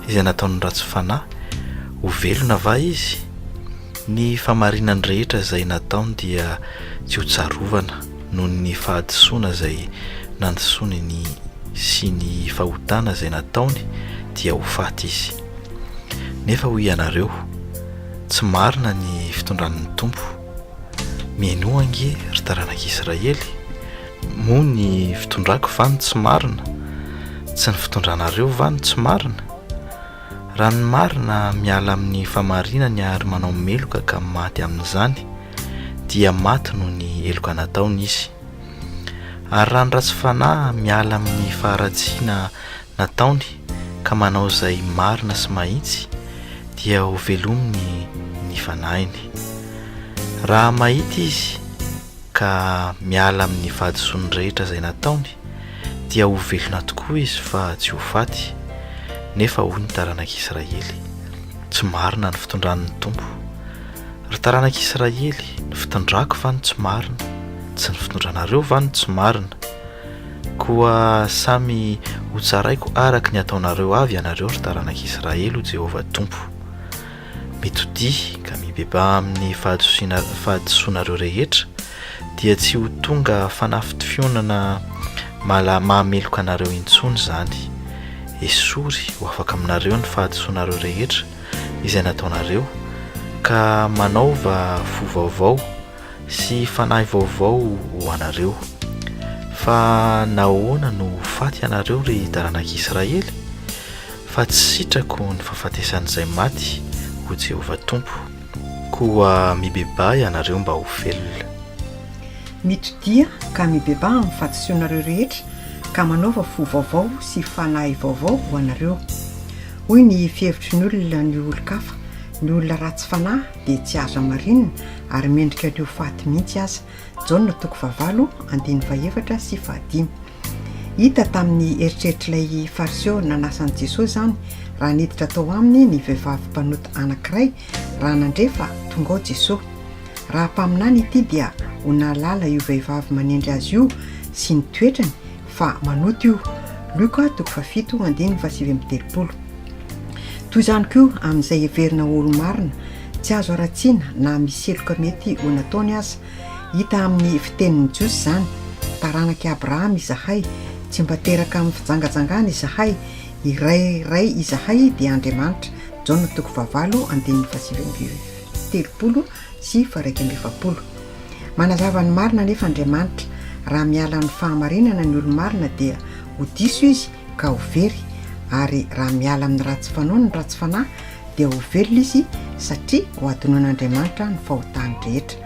Speaker 2: izay nataon'ny ratsy fanahy, ho velona va izy? Ny fahamarinany rehetra izay nataony dia tsy ho tsarovana noho ny fahadisoana izay nandisoany ny sy ny fahotana izay nataony dia ho faty izy. Nefa hoy ianareo, Tsy marina ny fitondran'ny Tompo. Mihainoa ange, ry taranak'Israely, moa ny fitondrako va no tsy marina? Tsy ny fitondranareo va no tsy marina? Raha ny marina miala amin'ny fahamarinany ary manao meloka ka maty amin'izany, dia maty noho ny heloka nataony izy. Ary raha ny ratsy fanahy miala amin'ny faharatsiana nataony ka manao izay marina sy mahitsy, dia hovelominy ny fanahiny. Raha mahita izy ka miala amin'ny fahadisoany rehetra izay nataony, dia ho velona tokoa izy fa tsy ho faty. Nefa hoy ny taranak'Israely, Tsy marina ny fitondran'ny Tompo. Ry taranak'Israely, ny fitondrako va no tsy marina? Tsy ny fitondranareo va no tsy marina? Koa samy hotsaraiko araka ny ataonareo avy ianareo, ry taranak'Israely, hoy Jehovah Tompo. Mitodiha ka mibebaha amin'ny fahadisoanareo rehetra, dia tsy ho tonga fanafintohionana mahameloka anareo intsony izany. Esory ho afaka aminareo ny fahadisoanareo rehetra izay nataonareo, ka manaova fo vaovao sy fanahy vaovao ho anareo. Fa nahoana no ho faty ianareo, ry taranak'Israely? Fa tsy sitrako ny fahafatesan'izay maty, hoy Jehovah Tompo. Koa mibebaha ianareo mba ho velona.
Speaker 1: Mitodiha ka mibebaha amin'ny fahadisoanareo rehetra, ka manaova fo vaovao sy fanahy vaovao ho anareo. Hoy ny fihevitry ny olona ny olon-kafa, Ny olona ratsy fanahy dia tsy azo hamarinina ary mendrika ny ho faty mihitsy aza. Jaona toko fahavalo, andininy fahefatra sy fahadimy. Hita tamin'ny eritreritr'ilay Fariseo nanasa an'i Jesosy izany raha niditra tao aminy ny vehivavy mpanota anankiray raha nandre fa tonga ao Jesosy. Raha mpaminany ity dia ho nahalala io vehivavy manendry azy io sy ny toetrany fa manota io. Lioka toko fahafito andininy fahasivy amby telopolo. Toy izany koa amin'izay heverina ho olo-marina, tsy azo haratsiana na misy heloka mety ho nataony aza. Hita amin'ny fitenin'ny Jiosy izany, Taranak'i Abrahama izahay, tsy mba teraka amin'ny fijangajangana izahay, iray Ray izahay dia Andriamanitra, Jaona toko fahavalo andininy fahasivy amby telopolo sy faha-iraika amby efapolo. Manazava ny marina anefa Andriamanitra, raha miala amin'ny fahamarinana ny olo-marina dia ho diso izy ka ho very, ary raha miala amin'ny ratsy fanaony ny ratsy fanahy dia ho velona izy satria ho adinoin'Andriamanitra ny fahotany rehetra.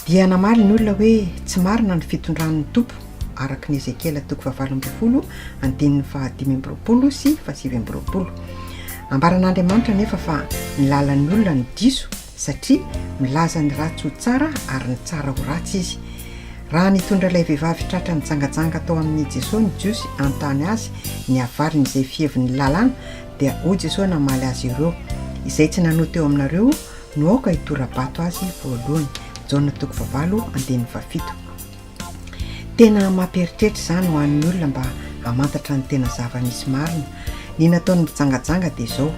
Speaker 1: Dia namaly ny olona hoe, Tsy marina ny fitondran'ny Tompo, araka ny Ezekiela toko fahavalo ambinifolo andininy fahadimy amby roapolo sy fahasivy amby roapolo. Ambaran'Andriamanitra anefa fa ny lalan'ny olona no diso satria milaza ny ratsy ho tsara ary ny tsara ho ratsy izy. Raha nitondra ilay vehivavy tratra nijangajanga tao amin'i Jesoa ny Jiosy hanontany azy ny havalin'izay fiheviny ny lalàna dia hoy Jesoa namaly azy ireo, Izay tsy nanoa teo aminareo no aoka hitora-bato azy voalohany. Jaona toko fahavalo andininy fahafito. Tena mampieritreritra izany ho an'ny olona mba hamantatra ny tena zava-misy marina. Ny nataon'ny mpijangajanga dia izao,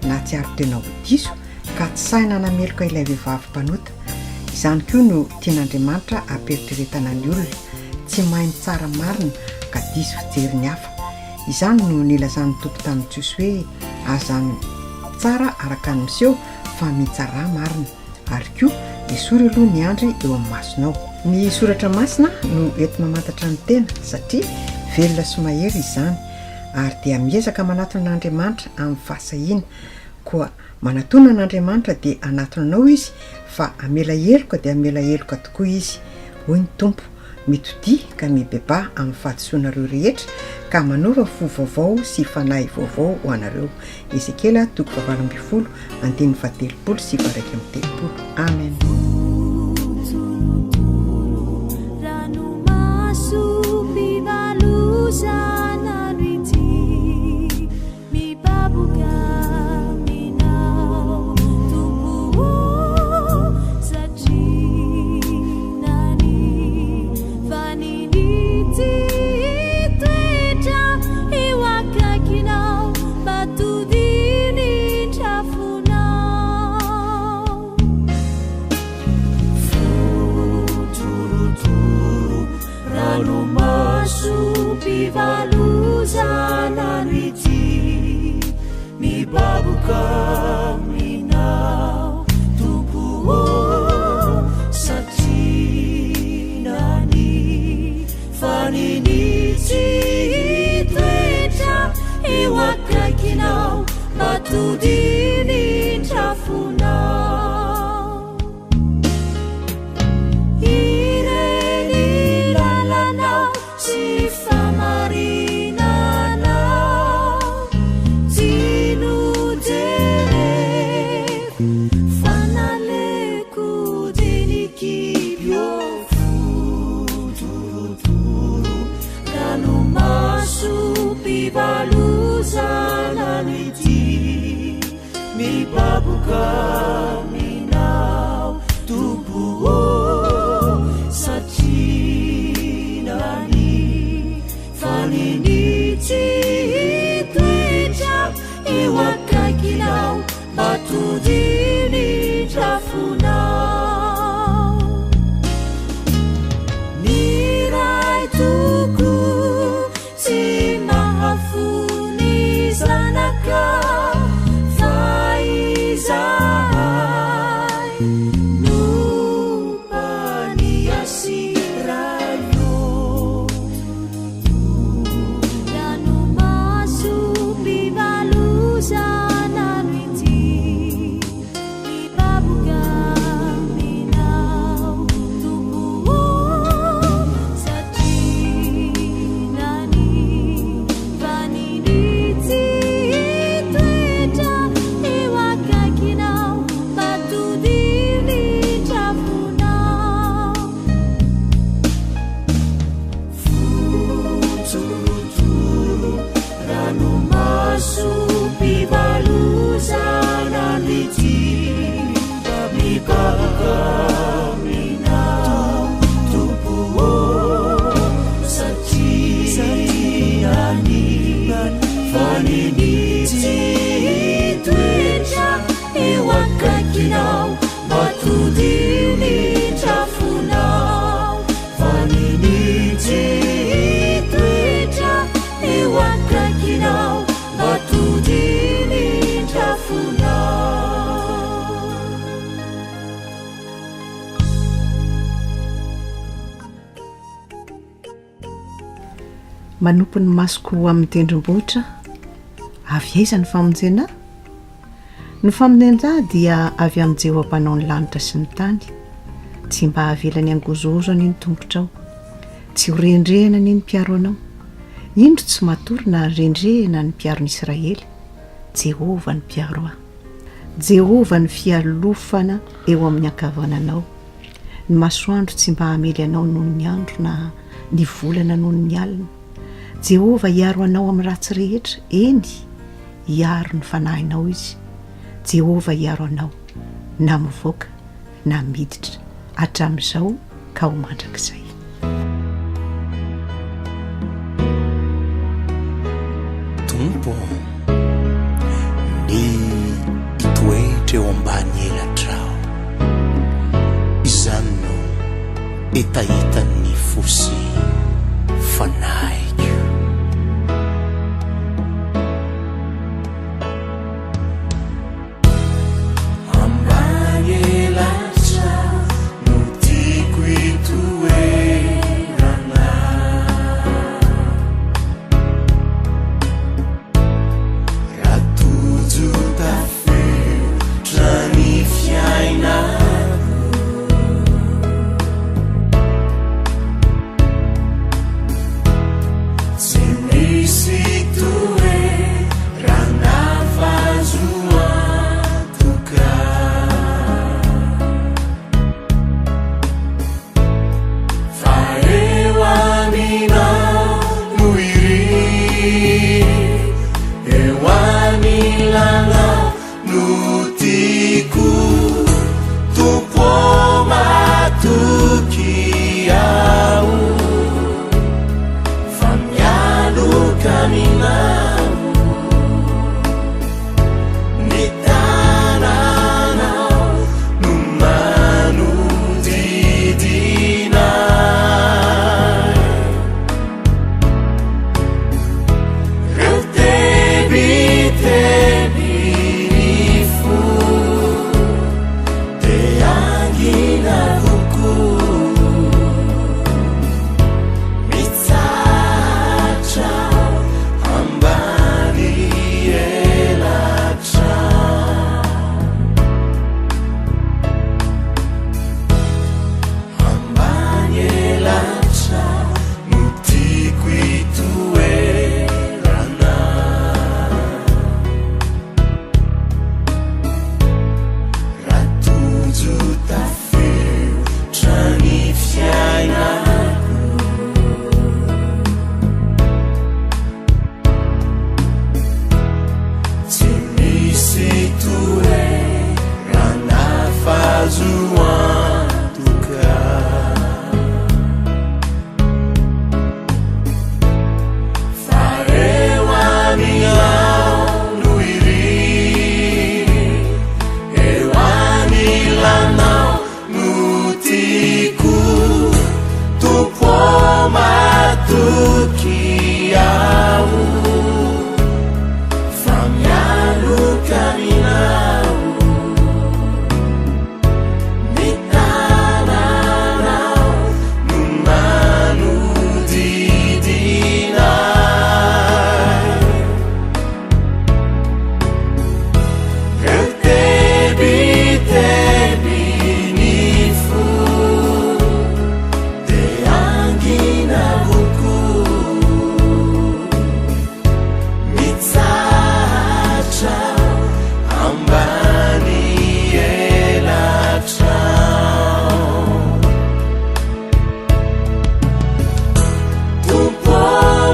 Speaker 1: nahatsiaro tena ho diso ka tsy sahy nanameloka ilay vehivavy mpanota. Izany koa no tian'Andriamanitra hampiheritreretana ny olona, tsy mahay mitsara marina ka diso fijery ny hafa. Izany no nilazan'ny Tompo tamin'ny Jiosy hoe, Aza mitsara araka ny miseho, fa mitsarà marina. Ary koa, esory aloha ny andry eo amin'ny masonao. Ny Soratra Masina no enti-mamantatra ny tena, satria velona sy mahery izany, ary dia miezaka manatona an'Andriamanitra amin'ny fahasahiana. Koa manatòna an'Andriamanitra dia hanatona anao Izy, fa hamela heloka dia hamela heloka tokoa Izy. Hoy ny Tompo. Mitodia ka mibebaha amin'ny fahadisoanareo rehetra ka manaova fo vaovao sy fanahy vaovao ho anareo. Ezekiela toko fahavalo ambin'ny folo andininy faha-telopolo sy faha-iraika amby telopolo. Amen.
Speaker 7: Manopy ny masoko ho amin'ny tendrombohitra, avy aiza ny famonjena ahy? Ny famonjena ahy dia avy amin'i Jehovah Mpanao ny lanitra sy ny tany. Tsy mba havelany hangozohozo anie ny tongotrao. Tsy ho rendrehana anie ny mpiaro anao. Indro tsy matory na rendrehana ny mpiaro ny Israely. Jehovah no mpiaro ahy. Jehovah no fialofana eo amin'ny ankavananao. Ny masoandro tsy mba hamely anao noho ny andro na ny volana noho ny alina. Jehovah hiaro anao amin'ny ratsy rehetra, eny, hiaro ny fanahinao Izy. Jehovah hiaro anao na mivoaka na miditra, hatramin'izao ka ho mandrakizay.
Speaker 9: Tompo ô, ny hitoetra eo ambany elatrao, izany no hetahetan'ny fo sy fanahiko. Ambany elatra no tiako hitoerana. Raha tojo tafiotra ny fiainako.
Speaker 5: Azo antoka fa eo anilanao no iriko, eo anilanao no tiako, Tompo ô matoky aho fa mialoka aminao. Ny tananao no manodidina ahy. Reo tebiteby ny fo te hangina kokoa. Mitsahatra ambany elatrao. Tompo ô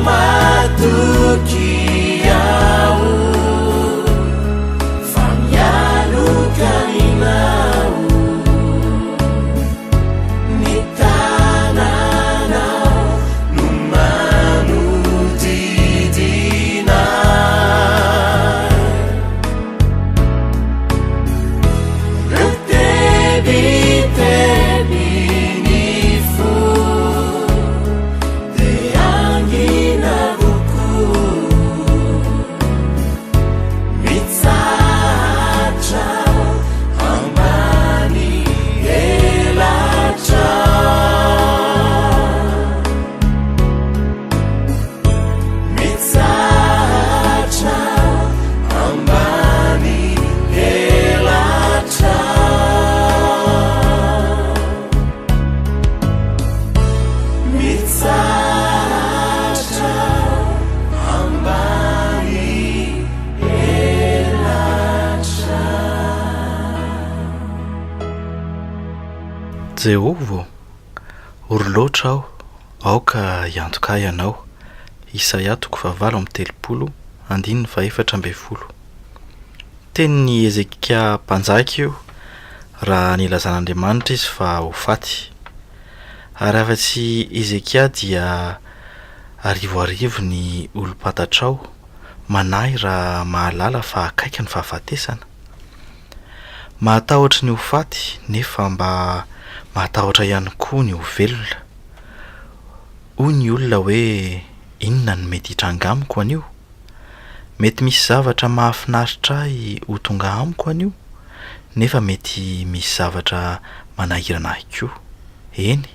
Speaker 5: matoky aho fa mialoka aminao. Ny tananao no manodidina ahy. Reo tebiteby ny fo te hangina kokoa. Mitsahatra ambany elatrao. Mitsahatra ambany elatrao. Mitsahatra ambany elatrao.
Speaker 2: Jehovah ô, ory loatra aho, aoka hiantoka ahy Ianao. Isaia toko fahavalo amby telopolo, andininy fahefatra ambin'ny folo. Tenin'i Hezekia mpanjaka io raha nilazan'Andriamanitra izy fa ho faty. Ary afa-tsy Hezekia dia arivoarivo ny olom-pantatrao manahy raha mahalala fa akaiky ny fahafatesana. Mahatahotra ny ho faty nefa mba mahatahotra ihany koa ny ho velona. Hoy ny olona hoe inona no mety hitranga amiko anio? Mety misy zavatra mahafinaritra ahy ho tonga amiko anio, nefa mety misy zavatra manahirana ahy koa. Eny,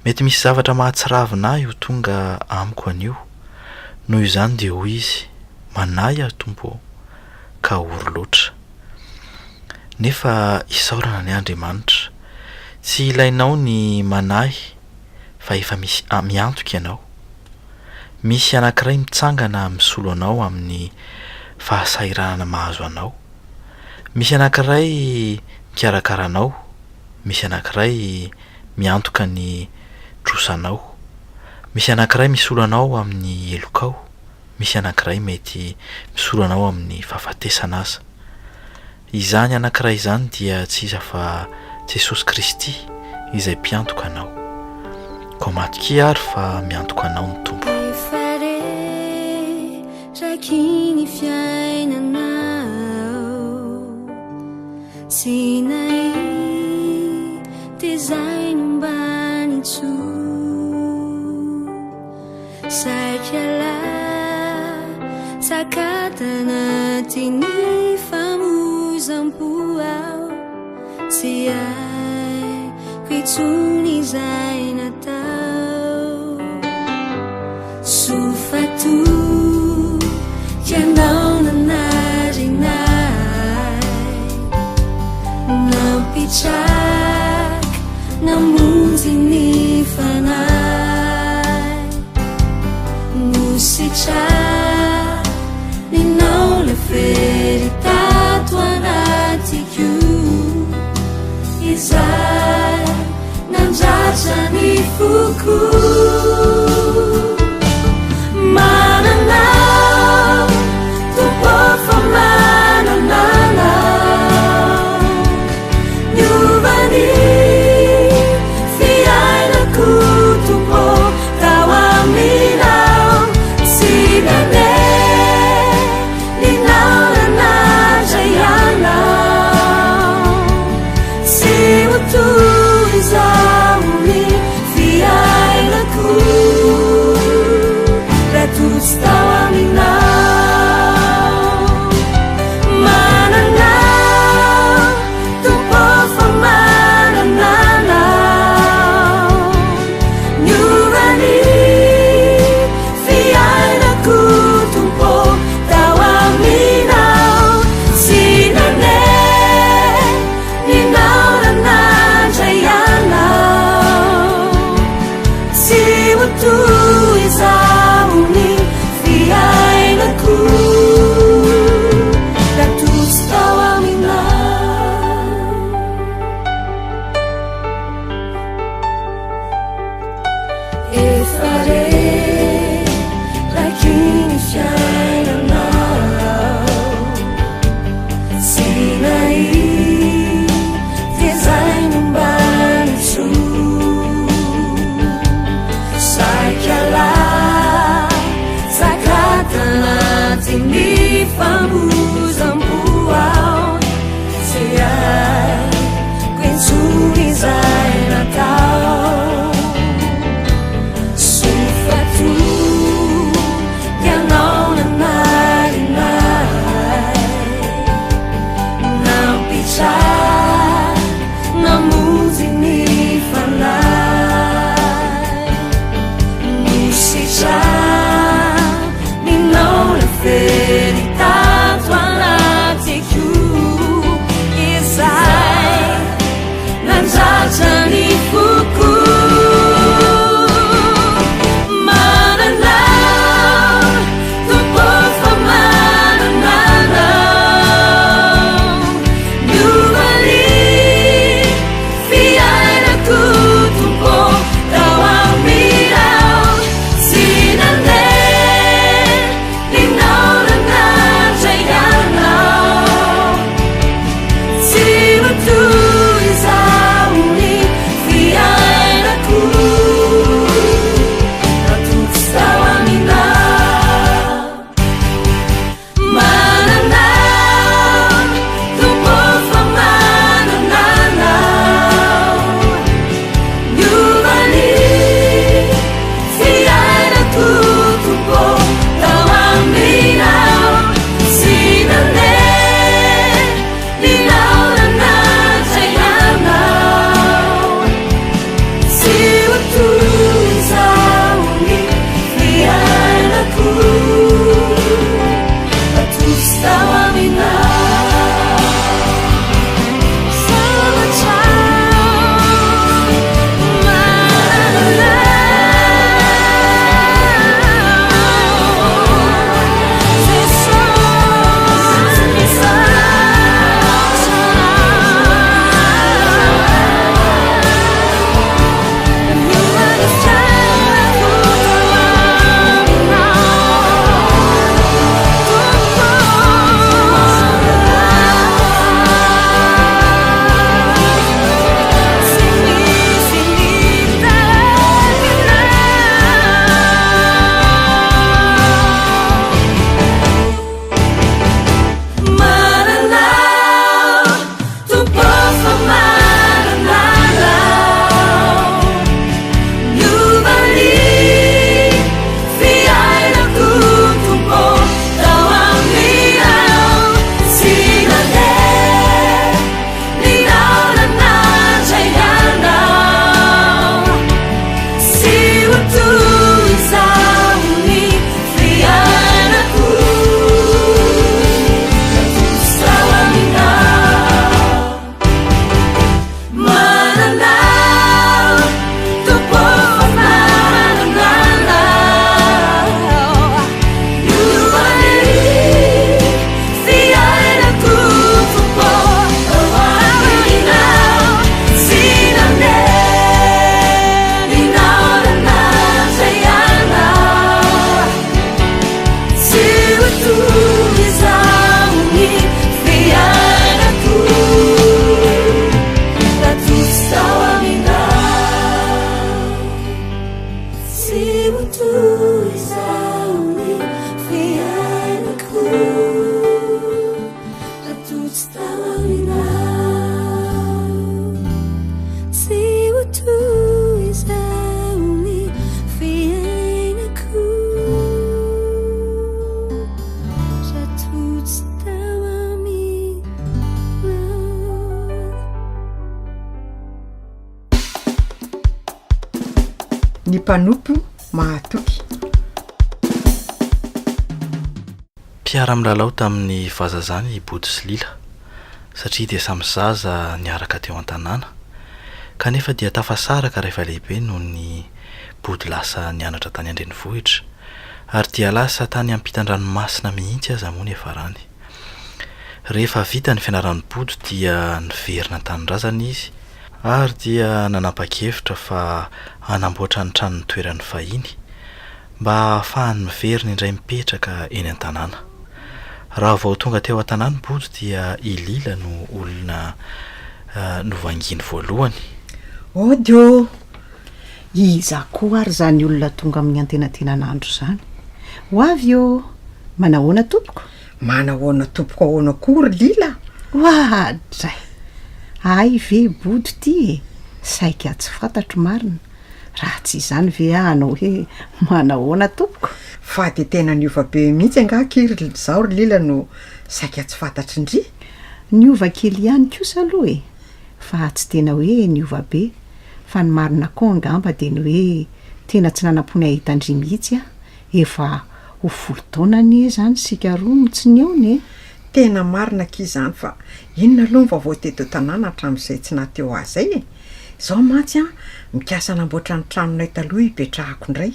Speaker 2: mety misy zavatra mahatsiravina ahy ho tonga amiko anio. Noho izany dia hoy izy, Manahy aho, Tompo ô, ka ory loatra. Nefa isaorana anie Andriamanitra, tsy ilainao ny manahy fa efa misy miantoka ianao. Misy anankiray mitsangana misolo anao amin'ny fahasahiranana mahazo anao. Misy anankiray mikarakara anao, misy anankiray miantoka ny trosanao. Misy anankiray misolo anao amin'ny helokao, misy anankiray mety misolo anao amin'ny fahafatesana aza. Izany anankiray izany dia tsy iza fa Jesosy Kristy izay mpiantoka anao. Koa matokia àry fa miantoka anao ny Tompo.
Speaker 8: Efa reraky ny fiainana aho, tsy nahita izay nombany intsony. Saika latsaka tanatin'ny famoizam-po aho, tsy haiko intsony izay natao. Soa fa toky ianao nanarina ahy, nampitraka namonjy ny fanahy. Nositraninao ilay fery tato anatiko, izay nandratra ny foko. Manana Tompo fa manana Anao, niova
Speaker 1: Ny mpanompo mahatoky.
Speaker 2: Mpiara-milalao tamin'ny vazazany i Bodo sy Lila, satria dia samy zaza niaraka teo an-tanàna. Kanefa dia tafasaraka rehefa lehibe noho ny Bodo lasa nianatra tany an-drenivohitra, ary dia lasa tany ampitan-dranomasina mihitsy aza moa niafarany. Rehefa vita ny fianaran'i Bodo dia niverina an-tanindrazana izy ary dia nanapa-kevitra fa hanamboatra ny tranony toerany fahiny mba hahafahany miverina indray mipetraka eny an-tanàna. Raha vao tonga teo an-tanàna Bodo dia i Lila no olona novangiany voalohany.
Speaker 1: Ody ô!
Speaker 7: Iza koa ary izany olona tonga amin'ny antenatenan'andro izany? Ho avy ô! Manahoana tompoko?
Speaker 1: Manahoana tompoko ahoana koa ry Lila?
Speaker 7: Oadray! Hay ve Bodo ity e! Saika tsy fantatro marina. Raha tsy izany ve aho hanao hoe manahoana tompoko?
Speaker 1: Fa dia tena niova be mihitsy angaha akia ry izaho ry Lila no saika tsy fantatry ndry?
Speaker 7: Niova kely ihany kosa aloha e! Fa tsy tena hoe niova be. Fa ny marina koa angamba dia ny hoe tena tsy nanam-po ny hahita an-dry mihitsy aho. Efa ho folo taona anie izany isika roa no tsy nihaona e!
Speaker 1: Tena marina akia izany fa inona aloha ny vaovao teto an-tanàna hatramin'izay tsy naha teo ahy izay e! Izao mantsy an, mikasa hanamboatra ny tranonay taloha hipetrahako indray.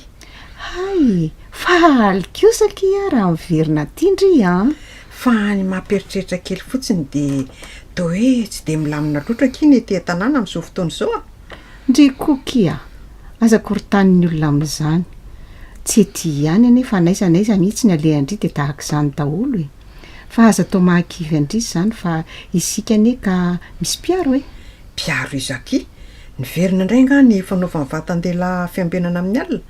Speaker 7: Hay! Faly kosa akia raha miverina aty ndry an!
Speaker 1: Fa ny mampieritreritra kely fotsiny dia toa hoe tsy dia milamina loatra akia ny ety an-tanàna amin'izao fotoana izao a!
Speaker 7: Ndry koa kia, aza korontanin'ny olona amin'izany. Tsy ety ihany anie fa n'aiza n'aiza mihitsy ny alehan-dry dia tahaka izany daholo e! Fa aza atao mahakivy an-dry izany fa isika anie ka misy mpiaro e!
Speaker 1: Mpiaro iza akia? Niverina indray angaha ny fanaovan'ny vatan-dehilahy fiambenana amin'ny alina?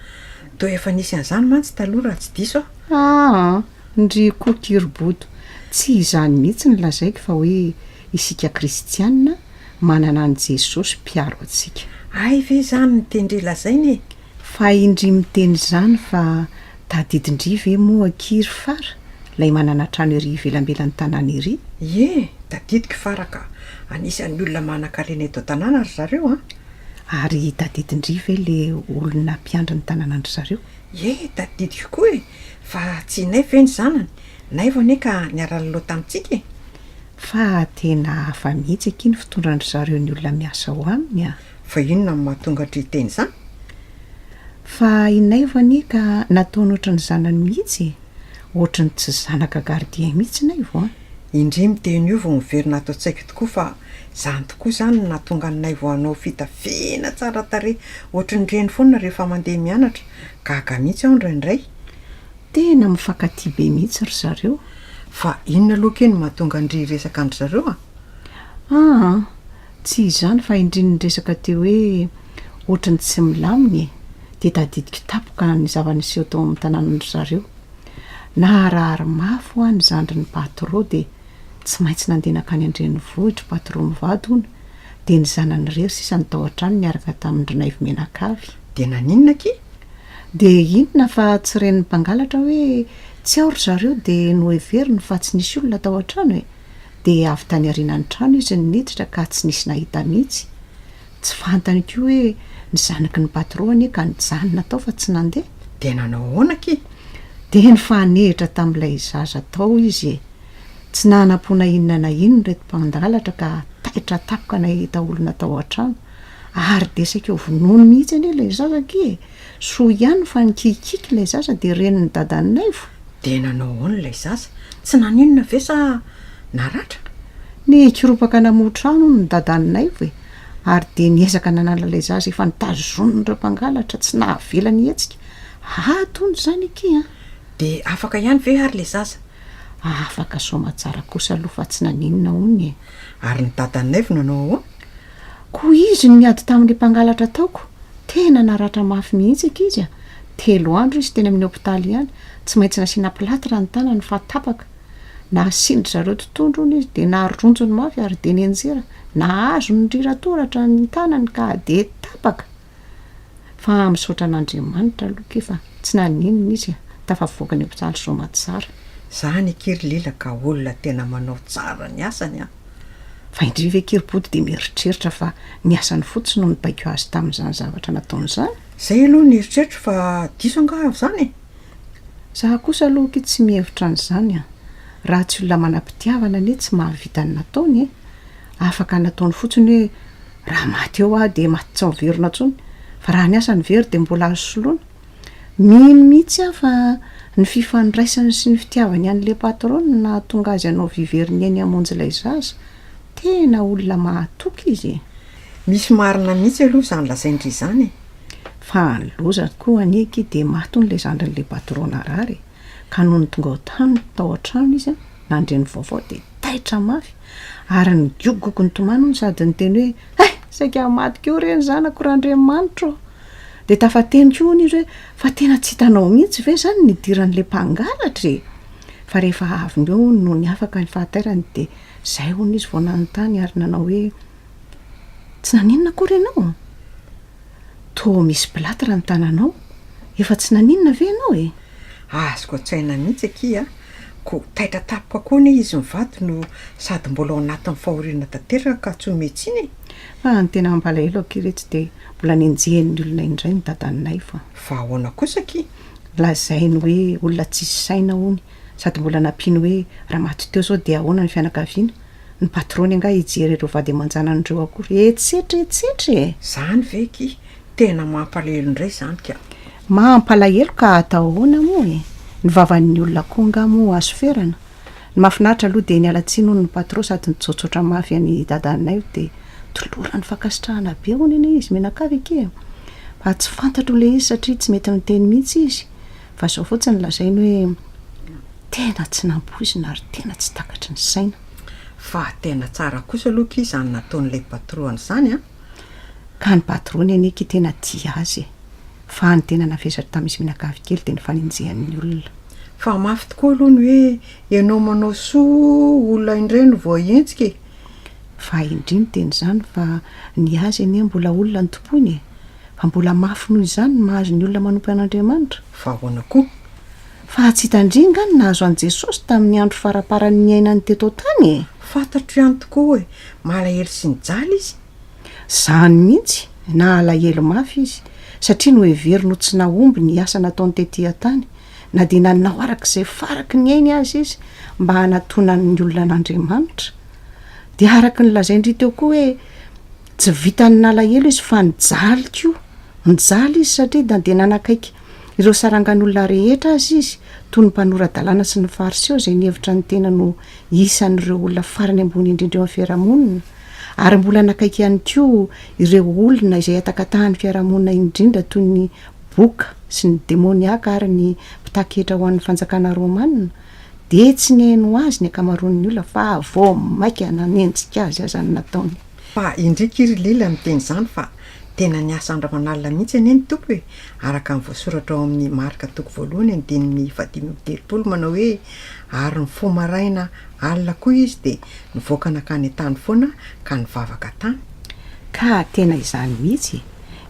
Speaker 1: Toa efa nisy an'izany mantsy taloha raha tsy diso aho.
Speaker 7: Aa! Ndry koa kiriboto, tsy izany mihitsy no lazaiko fa hoe isika kristianina manana an'i Jesosy mpiaro antsika.
Speaker 1: Hay ve izany ny tian-dry lazaina e?
Speaker 7: Fa i ndry miteny izany fa tadidin-dry ve moa akia ry Fara, ilay manana trano ery ivelambelan'ny tanàna ery?
Speaker 1: Ie, tadidiko i Fara ka! Anisan'ny olona manan-karena eto an-tanàna ry zareo an!
Speaker 7: Ary tadidin-dry ve le olona mpiandry ny tanànan-dry zareo?
Speaker 1: Ie, tadidiko koa e! Fa tsy i Naivo ve ny zanany? Naivo anie ka niara-nilalao tamintsika e!
Speaker 7: Fa tena hafa mihitsy akia ny fitondran-dry zareo ny olona miasa ao aminy a!
Speaker 1: Fa inona no mahatonga an-dry hiteny izany?
Speaker 7: Fa i Naivo anie ka nataony ohatry ny zanany mihitsy e! Ohatry ny tsy zanaka gardien mihitsy Naivo a!
Speaker 1: Indry miteny io vao miverina ato an-tsaiko tokoa fa izany tokoa izany no nahatonga an'i Naivo hanao fitafiana tsara tarehy ohatry ny reny foana rehefa mandeha mianatra. Gaga mihitsy aho indraindray.
Speaker 7: Tena mifankatia be mihitsy ry zareo.
Speaker 1: Fa inona aloha kay no mahatonga an-dry hiresaka an-dry zareo a?
Speaker 7: Aa! Tsy izany fa indry niresaka teo hoe ohatry ny tsy milamina e! Dia tadidiko tampoka ny zava-niseho tao amin'ny tanànan-dry zareo. Naharahary mafy hoa ny zandrin'i Patro dia tsy maintsy nandeha nankany an-drenivohitra Patro mivady hono dia ny zanany irery sisa no tao an-trano niaraka tamin-dry Naivo mianakavy.
Speaker 1: Dia naninona akia?
Speaker 7: Dia inona fa tsy ren'ny mpangalatra hoe tsy ao ry zareo dia noheveriny fa tsy nisy olona tao an-trano e! Dia avy tany aorianan'ny trano izy no niditra ka tsy nisy nahita mihitsy. Tsy fantany koa hoe ny zanaky ny patro anie ka nijanona tao fa tsy nandeha.
Speaker 1: Dia nanao ahoana akia?
Speaker 7: Dia nifanehitra tamin'ilay zaza tao izy e! Tsy nanam-po na inona na inona ireto mpangalatra ka taitra tampoka nahita olona tao an-trano. Ary dia saika ho vonoiny mihitsy anie ilay zaza akia e! Soa ihany fa nikikiky ilay zaza dia renin'i dadan'i Naivo.
Speaker 1: Dia nanao ahoana ilay zaza? Tsy naninona ve sa naratra?
Speaker 7: Nikoropaka namoha trano hono ny dadan'i Naivo e! Ary dia niezaka nanala ilay zaza efa notazonin'ireo mpangalatra tsy nahavelany hihetsika. Ato hono izany akia an!
Speaker 1: Dia afaka ihany ve ary ilay zaza?
Speaker 7: Afaka soamatsara kosa aloha fa tsy naninona hono e!
Speaker 1: Ary ny dadan'i Naivo nanao ahoana?
Speaker 7: Koa izy no niady tamin'ilay mpangalatra taoko. Tena naratra mafy mihitsy aky izy a! Telo andro izy teny amin'ny hopitaly ihany. Tsy maintsy nasiana plâtre ny tanany fa tapaka. Nasian-dry zareo totohondry hono izy dia naronjony mafy ary dia nianjera. Nahazo niriratoratra ny tanany ka dia tapaka. Fa misaotra an'Andriamanitra aloha akia fa tsy naninona izy a! Tafavoaka ny hopitaly soamatsara.
Speaker 1: Zany akia ry Lila ka olona tena manao tsara ny asany an!
Speaker 7: Fa indry ve Kiriboto dia mieritreritra fa ny asany fotsiny no nibaiko azy tamin'izany zavatra nataony izany?
Speaker 1: Zay aloha ny eritreritro fa diso angaha izany e?
Speaker 7: Za kosa aloha akia tsy mihevitra an'izany an! Raha tsy olona manam-pitiavana anie tsy mahavita ny nataony e! Afaka nataony fotsiny hoe raha maty eo aho dia maty tsy miverina intsony, fa raha ny asa no very dia mbola azo soloina. Mino mihitsy aho fa ny fifandraisany sy ny fitiavany an'ilay patron no nahatonga azy hanao vy very ny ainy hamonjy ilay zaza. Tena olona mahatoky izy e!
Speaker 1: Misy marina mihitsy aloha izany lazain-dry izany e!
Speaker 7: Fa ny loza koa anie akia dia maty hono ilay zandrin'ilay patron narary e! Ka nony tonga ao tany tao an-trano izy an, nandre ny vaovao dia taitra mafy ary nigogogo nitomany hono sady niteny hoe hay! saika hamadika eo re ny zanako Randriamanitra ô! Dia tafateny koa hono izy hoe fa tena tsy hitanao mihitsy ve izany ny nidiran'ilay mpangalatra e! Fa rehefa avy eo hono nony afaka ny fahatairany dia izay hono izy vao nanontany ary nanao hoe tsy naninona akory ianao? Toa misy plâtre ny tananao, efa tsy naninona ve ianao e?
Speaker 1: Azoko an-tsaina mihitsy akia a! Koa taitra tampoka koa anie izy mivady no sady mbola ao anatin'ny fahoriana tanteraka ka tsy ometsiny e!
Speaker 7: Fa ny tena mampalahelo akia retsy dia mbola nenjehin'ny olona indray ny dadan'i Naivo a!
Speaker 1: Fa ahoana kosa akia?
Speaker 7: Lazainy hoe olona tsisy saina hono, sady mbola nampiany hoe raha maty teo izao dia ahoana ny fianakaviana? Ny patron-ny angaha hijery ireo vady aman-janany ireo akory? Etsetra etsetra e!
Speaker 1: Zany ve ki? Tena mampalahelo indray zany ka!
Speaker 7: Mampalahelo ka atao ahoana moa e? Ny vavan'ny olona koa angaha moa azo ferana? Ny mahafinaritra aloha dia niala tsiny hono ny patron sady nitsaotsaotra mafy an'i dadanay dia tolorany fankasitrahana be hono anie izy mianakavy akia e! Fa tsy fantatro ilay izy satria tsy mety miteny mihitsy izy fa izao fotsiny lazainy hoe tena tsy nampoizina ary tena tsy takatry ny saina.
Speaker 1: Fa tena tsara kosa aloha ki izany nataon'ilay patron izany an!
Speaker 7: Ka ny patron-ny anie ki tena tia azy e! Fa ny tena navesatra tamin'izy mianakavy kely dia ny fanenjehan'ny olona.
Speaker 1: Fa mafy tokoa aloha ny hoe ianao manao soa olona indray no voahenjika e!
Speaker 7: Fa indry miteny izany fa ny azy anie mbola olona no tompoiny e! Fa mbola mafy noho izany ny mahazo ny olona manompo an'Andriamanitra.
Speaker 1: Fa ahoana koa?
Speaker 7: Fa tsy hitan-dry nga ny nahazo an'i Jesosy tamin'ny andro faraparany niainany teto an-tany e?
Speaker 1: Fantatro ihany tokoa e! Malahelo sy nijaly izy.
Speaker 7: Izany mihitsy, nahalahelo mafy izy, satria noheveriny ho tsy nahomby ny asa nataony tetỳ an-tany, na dia nanao araka izay faraky ny ainy aza izy mba hanatonany ny olona an'Andriamanitra. Dia araka ny lazain-dry teo koa hoe tsy vitan'ny nalahelo izy fa nijaly koa. Nijaly izy satria na dia nanakaiky ireo sarangan'olona rehetra aza izy, toy ny mpanora-dalàna sy ny Fariseo izay nihevitra ny tenany ho isan'ireo olona farany ambony indrindra eo amin'ny fiarahamonina, ary mbola nanakaiky ihany koa ireo olona izay atakatahan'ny fiarahamonina indrindra toy ny boka sy ny demoniaka ary ny mpitaky hetra ho an'ny fanjakana romana, dia tsy nihaino azy ny ankamaroan'ny olona fa vao mainka nanenjika azy aza ny nataony.
Speaker 1: Fa indriky ry Lila miteny izany fa Tena niasa andro aman'alina mihitsy anie ny Tompo e! Araka ny voasoratra ao amin'ny Marka toko voalohany andininy fahadimy amby telopolo manao hoe, Ary nifoha maraina alina koa izy dia nivoaka nankany an-tany foana ka nivavaka tany.
Speaker 7: Ka tena izany mihitsy e!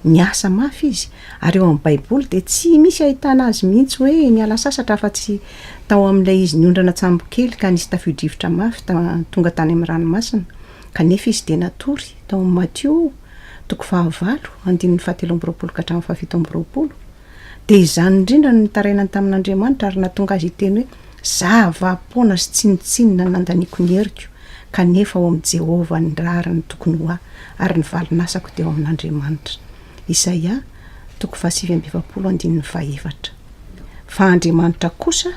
Speaker 7: Niasa mafy izy, ary ao amin'ny Baiboly dia tsy misy ahitana azy mihitsy hoe niala sasatra afa-tsy tao amin'ilay izy niondrana an-tsambokely ka nisy tafio-drivotra mafy tonga tany amin'ny ranomasina, kanefa izy dia natory, tao amin'ny Matio toko fahavalo, andininy fahatelo amby roapolo ka hatramin'ny fahafito amby roapolo. Dia izany indrindra no nitarainany tamin'Andriamanitra ary nahatonga azy hiteny hoe, Zava-poana sy tsinontsinona no nandaniako ny heriko, kanefa ao amin'i Jehovah ny rariny tokony ho ahy, ary ny valin'asako dia ao amin'Andriamanitra. Isaia, toko fahasivy amby efapolo, andininy fahefatra. Fa Andriamanitra kosa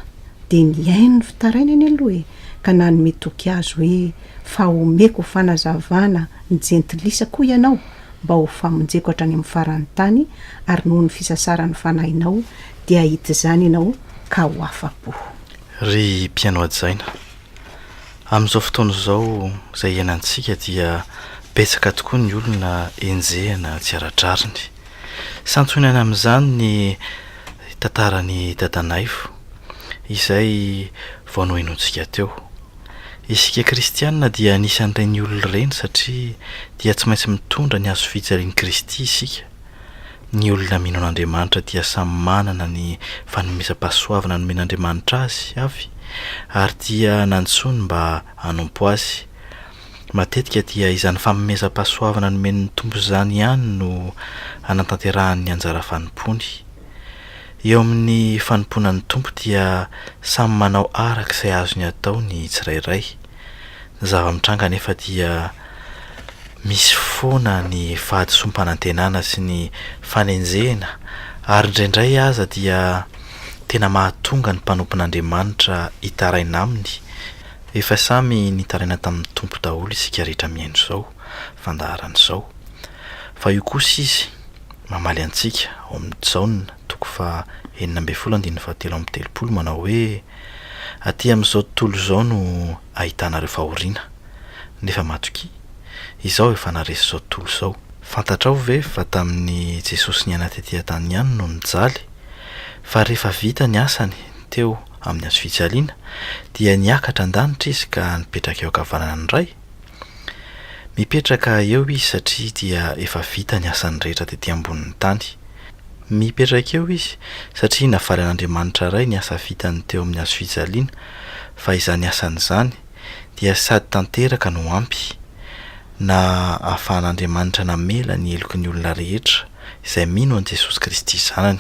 Speaker 7: dia nihaino ny fitarainany aloha e, ka nanome toky azy hoe, Fa homeko fanazavana ny jentilisa koa ianao, mba ho famonjeko hatrany amin'ny faran'ny tany, ary noho ny fisasaran'ny fanahinao, dia hahita izany ianao ka ho afa-po.
Speaker 2: Ry mpihaino hajaina, amin'izao fotoana izao izay iainantsika dia betsaka tokoa ny olona enjehina tsy ara-drariny. Santionany amin'izany ny tantaran'i Dadanaivo, izay vao nohenointsika teo. Isika kristiana dia anisan'ireny olona ireny satria dia tsy maintsy mitondra ny hazofijalian'i Kristy isika. Ny olona mino an'Andriamanitra dia samy manana ny fanomezam-pahasoavana nomen'Andriamanitra azy avy ary dia nantsoiny mba hanompo Azy. Matetika dia izany fanomezam-pahasoavana nomen'ny Tompo izany ihany no anatanterahany ny anjara fanompoany. Eo amin'ny fanompoana ny Tompo dia samy manao araka izay azony atao ny tsirairay. Ny zava-mitranga anefa dia misy foana ny fahadisoam-panantenana sy ny fanenjehina ary indraindray aza dia tena mahatonga ny mpanompon'Andriamanitra hitaraina aminy. Efa samy nitaraina tamin'ny Tompo daholo isika rehetra mihaino izao fandaharana izao. Fa io kosa Izy mamaly antsika ao amin'ny Jaona toko faha 16 andininy faha 33 manao hoe, Aty amin'izao tontolo izao no ahitanareo fahoriana, nefa matokia, Izaho efa naharesy izao tontolo izao. Fantatrao ve fa tamin'i Jesosy niaina tety an-tany ihany no nijaly? Fa rehefa vita ny asany teo amin'ny hazofijaliana, dia niakatra an-danitra izy ka nipetraka eo ankavanan'ny Ray. Mipetraka eo izy satria dia efa vita ny asany rehetra tety ambonin'ny tany. Mipetraka eo izy satria nafaly an'Andriamanitra Ray ny asa vitany teo amin'ny hazofijaliana, fa izany asany izany dia sady tanteraka no ampy, na ahafahan'Andriamanitra namela ny heloky ny olona rehetra izay mino an'i Jesosy Kristy Zanany.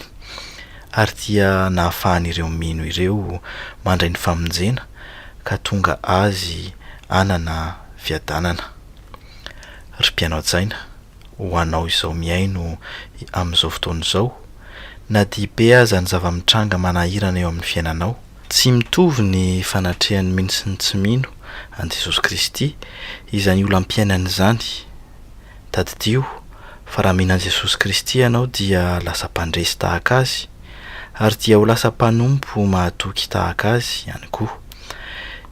Speaker 2: Ary dia nahafahan'ireo mino ireo mandray ny famonjena ka tonga azy hanana fiadanana. Ry mpihaino hajaina, ho anao izao mihaino amin'izao fotoana izao, na dia be aza ny zava-mitranga manahirana eo amin'ny fiainanao, tsy mitovy ny fanatrehan'ny mino sy ny tsy mino an'i Jesosy Kristy izany olam-piainana izany. Tadidio fa raha mino an'i Jesosy Kristy ianao dia lasa mpandresy tahaka Azy, ary dia ho lasa mpanompo mahatoky tahaka Azy ihany koa.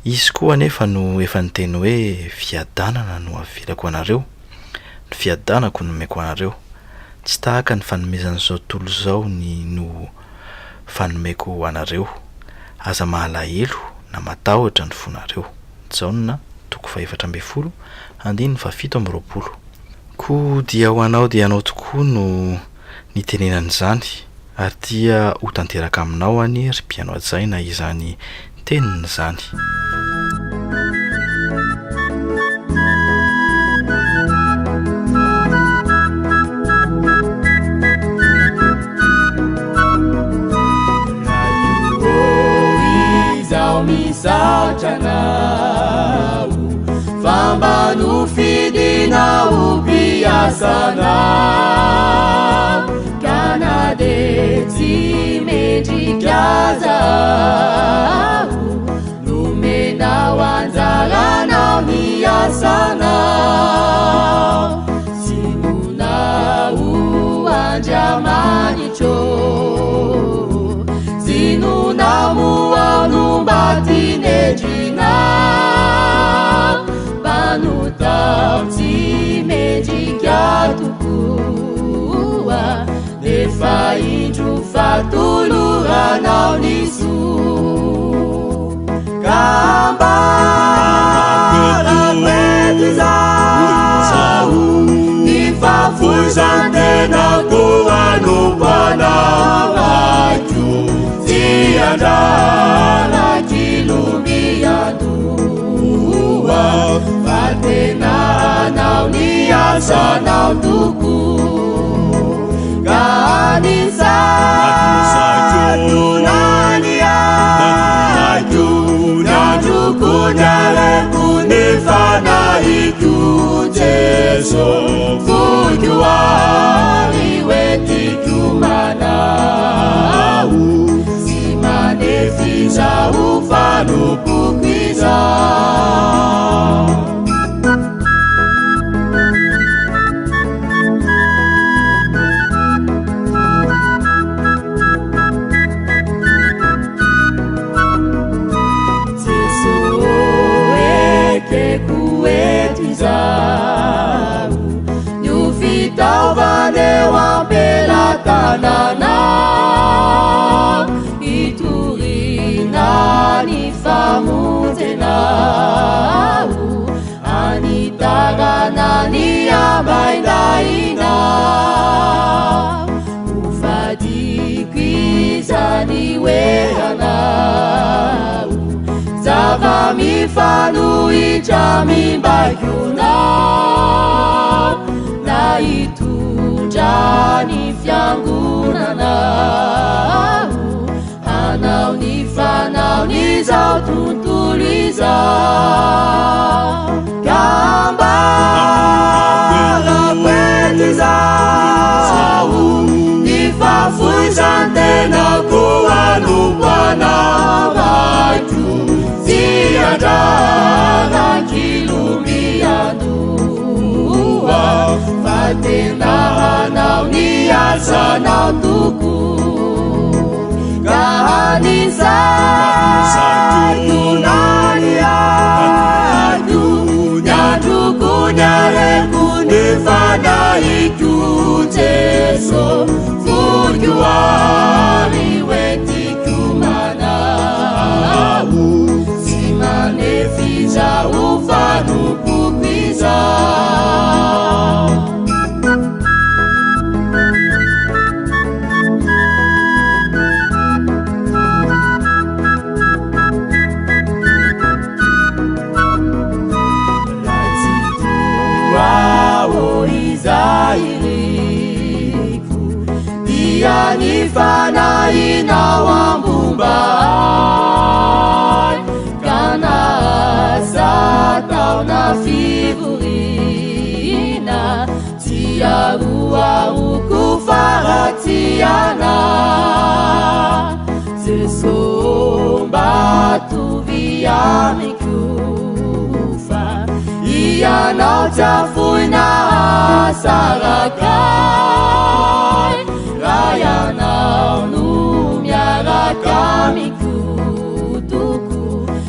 Speaker 2: Izy koa anefa no efa niteny hoe fiadanana no avelako anareo, ny fiadanako no omeko anareo, tsy tahaka ny fanomezan'izao tontolo izao ny no fanomeko anareo. Aza mahalahelo na matahotra ny fonareo. Jaona toko fahefatra ambin'ny folo andininy fahafito amby roapolo. Koa dia ho anao dia anao tokoa no nitenenana izany, ary dia ho tanteraka aminao anie ry mpihaino hajaina izany teniny izany.
Speaker 10: Izaho misaotra anao fa mba nofidinao ho mpiasanao ka na dia tsy mendrika aza aho nomenao anjaranao ny asanao Zinonao Andriamanitro Zinonao moa no mba tinendrinao Mpanota tsy mendrika tokoa Nefa indro fa toloranao ny soa Ka ambarako eto izaho Ny fahafoizan-tenako hanompo anao aiko Tsy andrana kilombiandoha Fa tena hanao ny asanao tokoa Ka anisako na ny aiko Ny androko ny hareko ny fanahiko Jeso Foiko ary hoentiko manao Tsy manefy izaho fanompoko izao. Jeso ekeko eto izaho Ny ho fitaovana eo am-pelatananao Hitoriana ny famonjenao Hanitarana ny hambaindahinao Ho fadiko izany hoe anao. mifanohitra amim-baikonao na hitondra ny fiangonanao hanao ny fanaon'izao tontolo izao ka ambarako eto izao ny fahafoizan-tenako hanompo anao Raiko tsy andraran-kilombiandoha fa tena hanao ny asanao tokoa ka ny saiko na ny aiko ny androko ny hareko ny fanahiko Jeso foiko ary hoentiko manao tsy manefy izaho fanompoko izao. Ray Tsitoha ô izay iriko dia ny fanahinao ambomba ahy ka na asa taona fivoriana tsy aroaroko faharatsiana Jeso mba tovy amiko fa ianao tsy afoina asaraka ahy raha ianao no miaraka amiko toko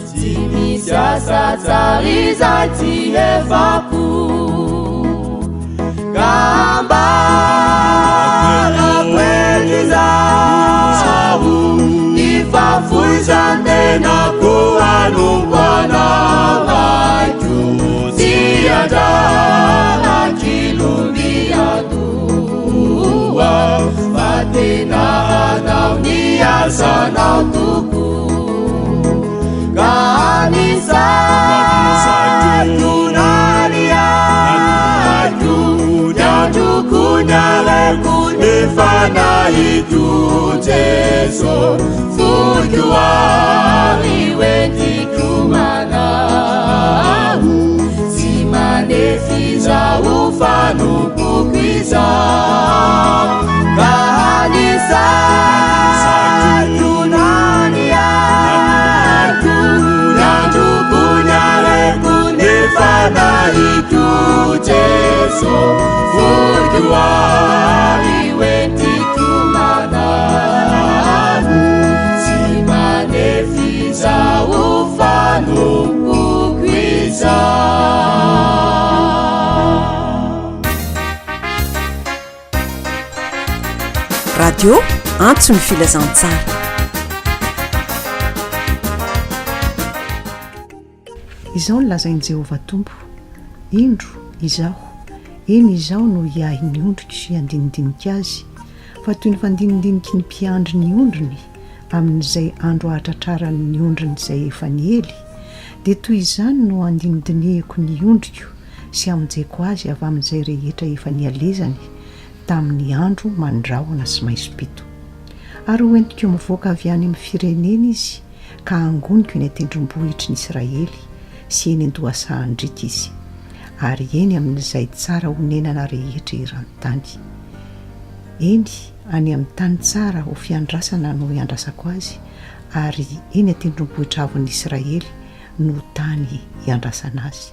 Speaker 10: tsy misy asa tsara izay tsy hefako ka ambarako eto izao ny fahafoizan-tenako hanompo anao Raiko tsy andraran-kilombiandoha fa tena hanao ny asanao tokoa ka ny saiko na ny aiko ny androko ny hareko ny fanahiko Jeso foiko ary hoentiko manao tsy manefy izaho fanompoko izao ka ny saiko na ny aiko ny androko ny hareko ny fanahiko Jeso foiko ary hoentiko manao tsy manefy izaho fanompoko izao.
Speaker 1: Radio Antso ny Filazantsara.
Speaker 7: Izao no lazain'i Jehovah Tompo, Indro, Izaho, eny, Izaho no hiahy ny ondriko sy handinidinika azy, fa toy ny fandinidiniky ny mpiandry ny ondriny amin'izay andro ahatratrarany ny ondriny izay efa niely, dia toy izany no handinidinihiko ny ondriko sy hamonjeko azy avy amin'izay rehetra efa nialezany tamin'ny andro mandrahona sy maizim-pito. Ary hoentiko mivoaka avy any amin'ny firenena izy ka hangoniko eny an-tendrombohitry ny Israely sy eny an-dohasahan-driaka izy, ary eny amin'izay tsara honenana rehetra eran-tany. Eny, any amin'ny tany tsara ho fiandrasana no hiandrasako azy, ary eny an-tendrombohitra avon'ny Israely no tany hiandrasana azy.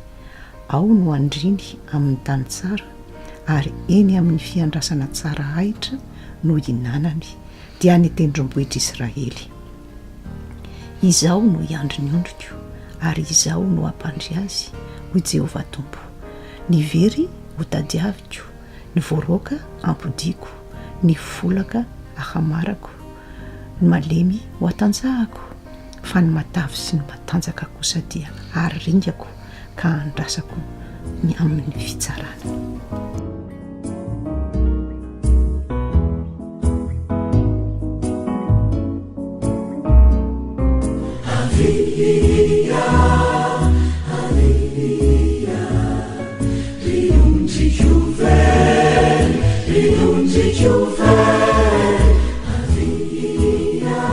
Speaker 7: Ao no handriny amin'ny tany tsara, ary eny amin'ny fiandrasana tsara ahitra no hihinanany, dia any an-tendrombohitr'Israely. Izaho no hiandry ny ondriko, ary Izaho no hampandry azy, hoy Jehovah Tompo. Ny very hotadiaviko, ny voaroaka hampodiako, ny folaka hahamarako, ny malemy hohatanjahako, fa ny matavy sy ny matanjaka kosa dia haringako ka handrasako ny amin'ny fitsarana.
Speaker 8: Avia.
Speaker 10: ondriko very. Avia,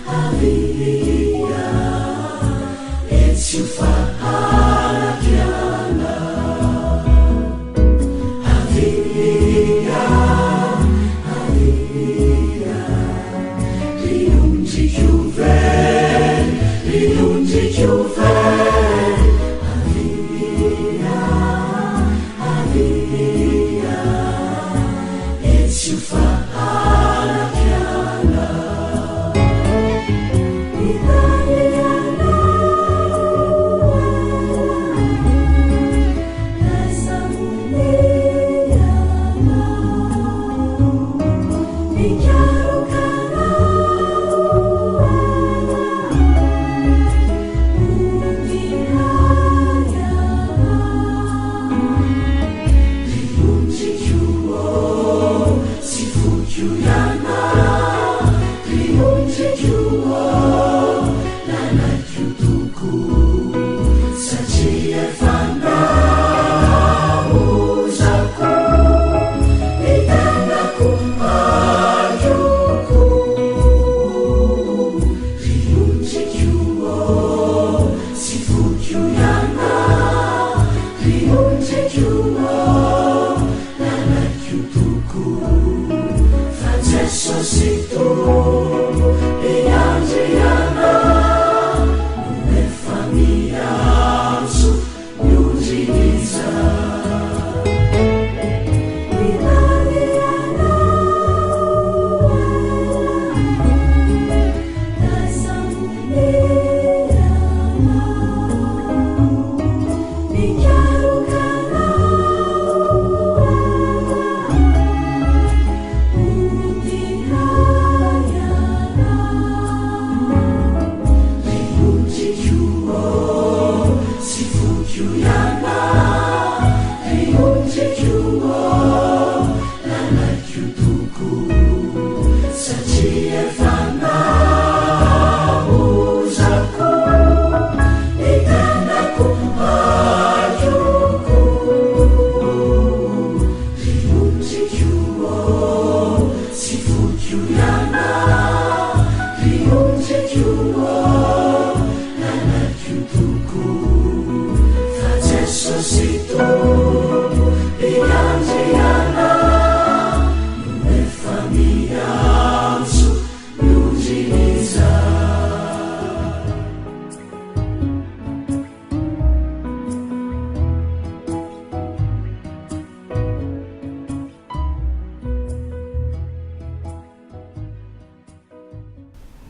Speaker 10: avia, etsy io fa hanakiana. Avia, avia, ry ondriko very, ry ondriko very. Avia, avia, etsy io fa hanakiana.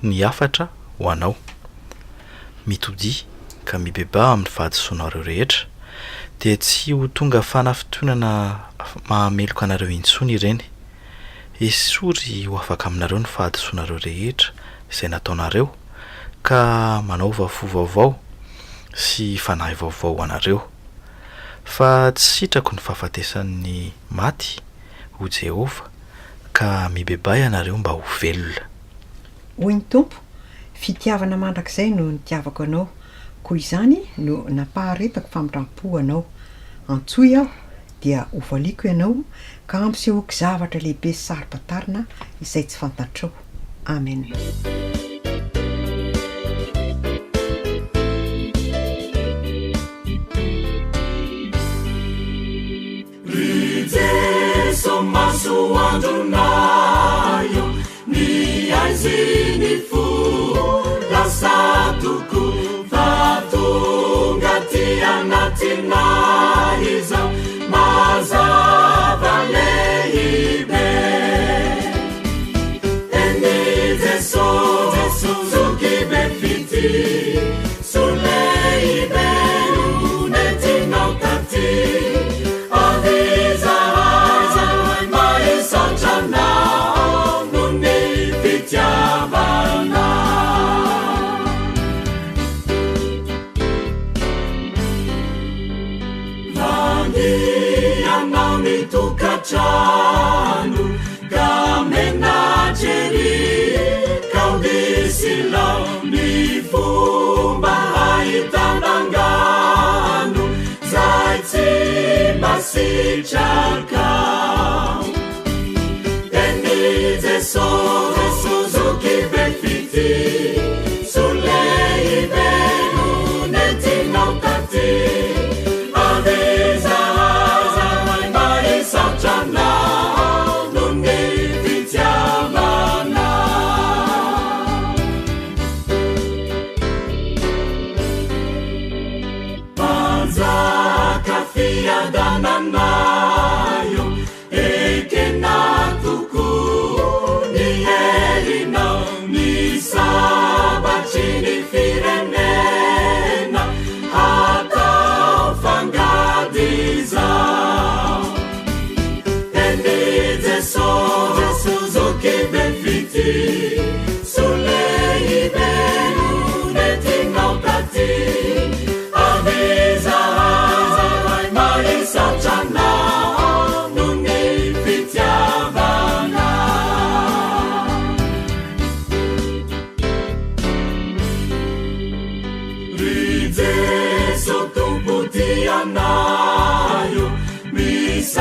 Speaker 2: Ny hafatra ho anao. Mitodia ka mibebaha amin'ny fahadisoanareo rehetra, dia tsy ho tonga fanafintohinana mahameloka anareo intsony ireny. Esory ho afaka aminareo ny fahadisoanareo rehetra izay nataonareo, ka manaova fo vaovao sy fanahy vaovao ho anareo. Fa tsy sitrako ny fahafatesan'ny maty, hoy Jehovah, ka mibebaha ianareo mba ho velona.
Speaker 1: Hoy ny Tompo, Fitiavana mandrakizay no nitiavako anao, koa izany no nampaharetako famindram-po anao. Antsoy Aho, dia hovaliako ianao, ka hampisehoako zavatra lehibe sy saro-pantarina izay tsy fantatrao. Amen.
Speaker 10: Ry Jeso masoandronay ô, ny aizin'ny fo lasa tokoa fa tonga aty anatinay izao mazava lehibe. Eny Jeso, Zoky be fitia, soa lehibe no nentinao taty. Avy izahay mba hisaotra anao noho ny fitiavanao. Vangianao ny tokantrano ka menatra ery kaody sy lao ny fomba ahitana angano zay tsy mba sitrakao.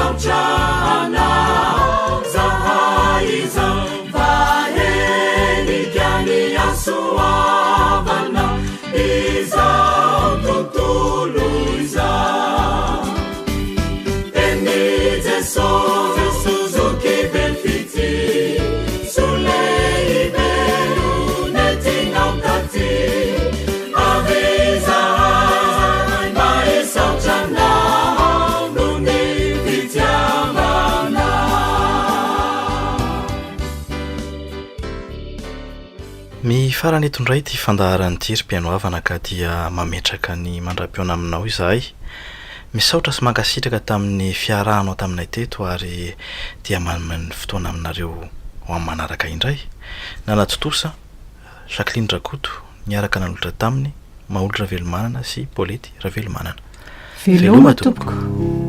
Speaker 10: hisaotra Anao zahay izao fa henika ny hasoavanao izao tontolo izao. Eny Jesosy zoky be fitia, soa lehibe no nentinao taty. Avy izahay mba hisaotra Anao noho ny fitiavanao.
Speaker 2: Mifarana eto indray ity fandaharana ity ry mpihaino havana ka dia mametraka ny mandra-pihaona aminao izahay. Misaotra sy mankasitraka tamin'ny fiarahanao taminay teto ary dia manome ny fotoana aminareo ho amin'ny manaraka indray. Nanatontosa, Jacqueline Rakoto, niaraka nanolotra taminy, Maholy Ravelomanana sy Paulette Ravelomanana.
Speaker 7: Veloma tompoko.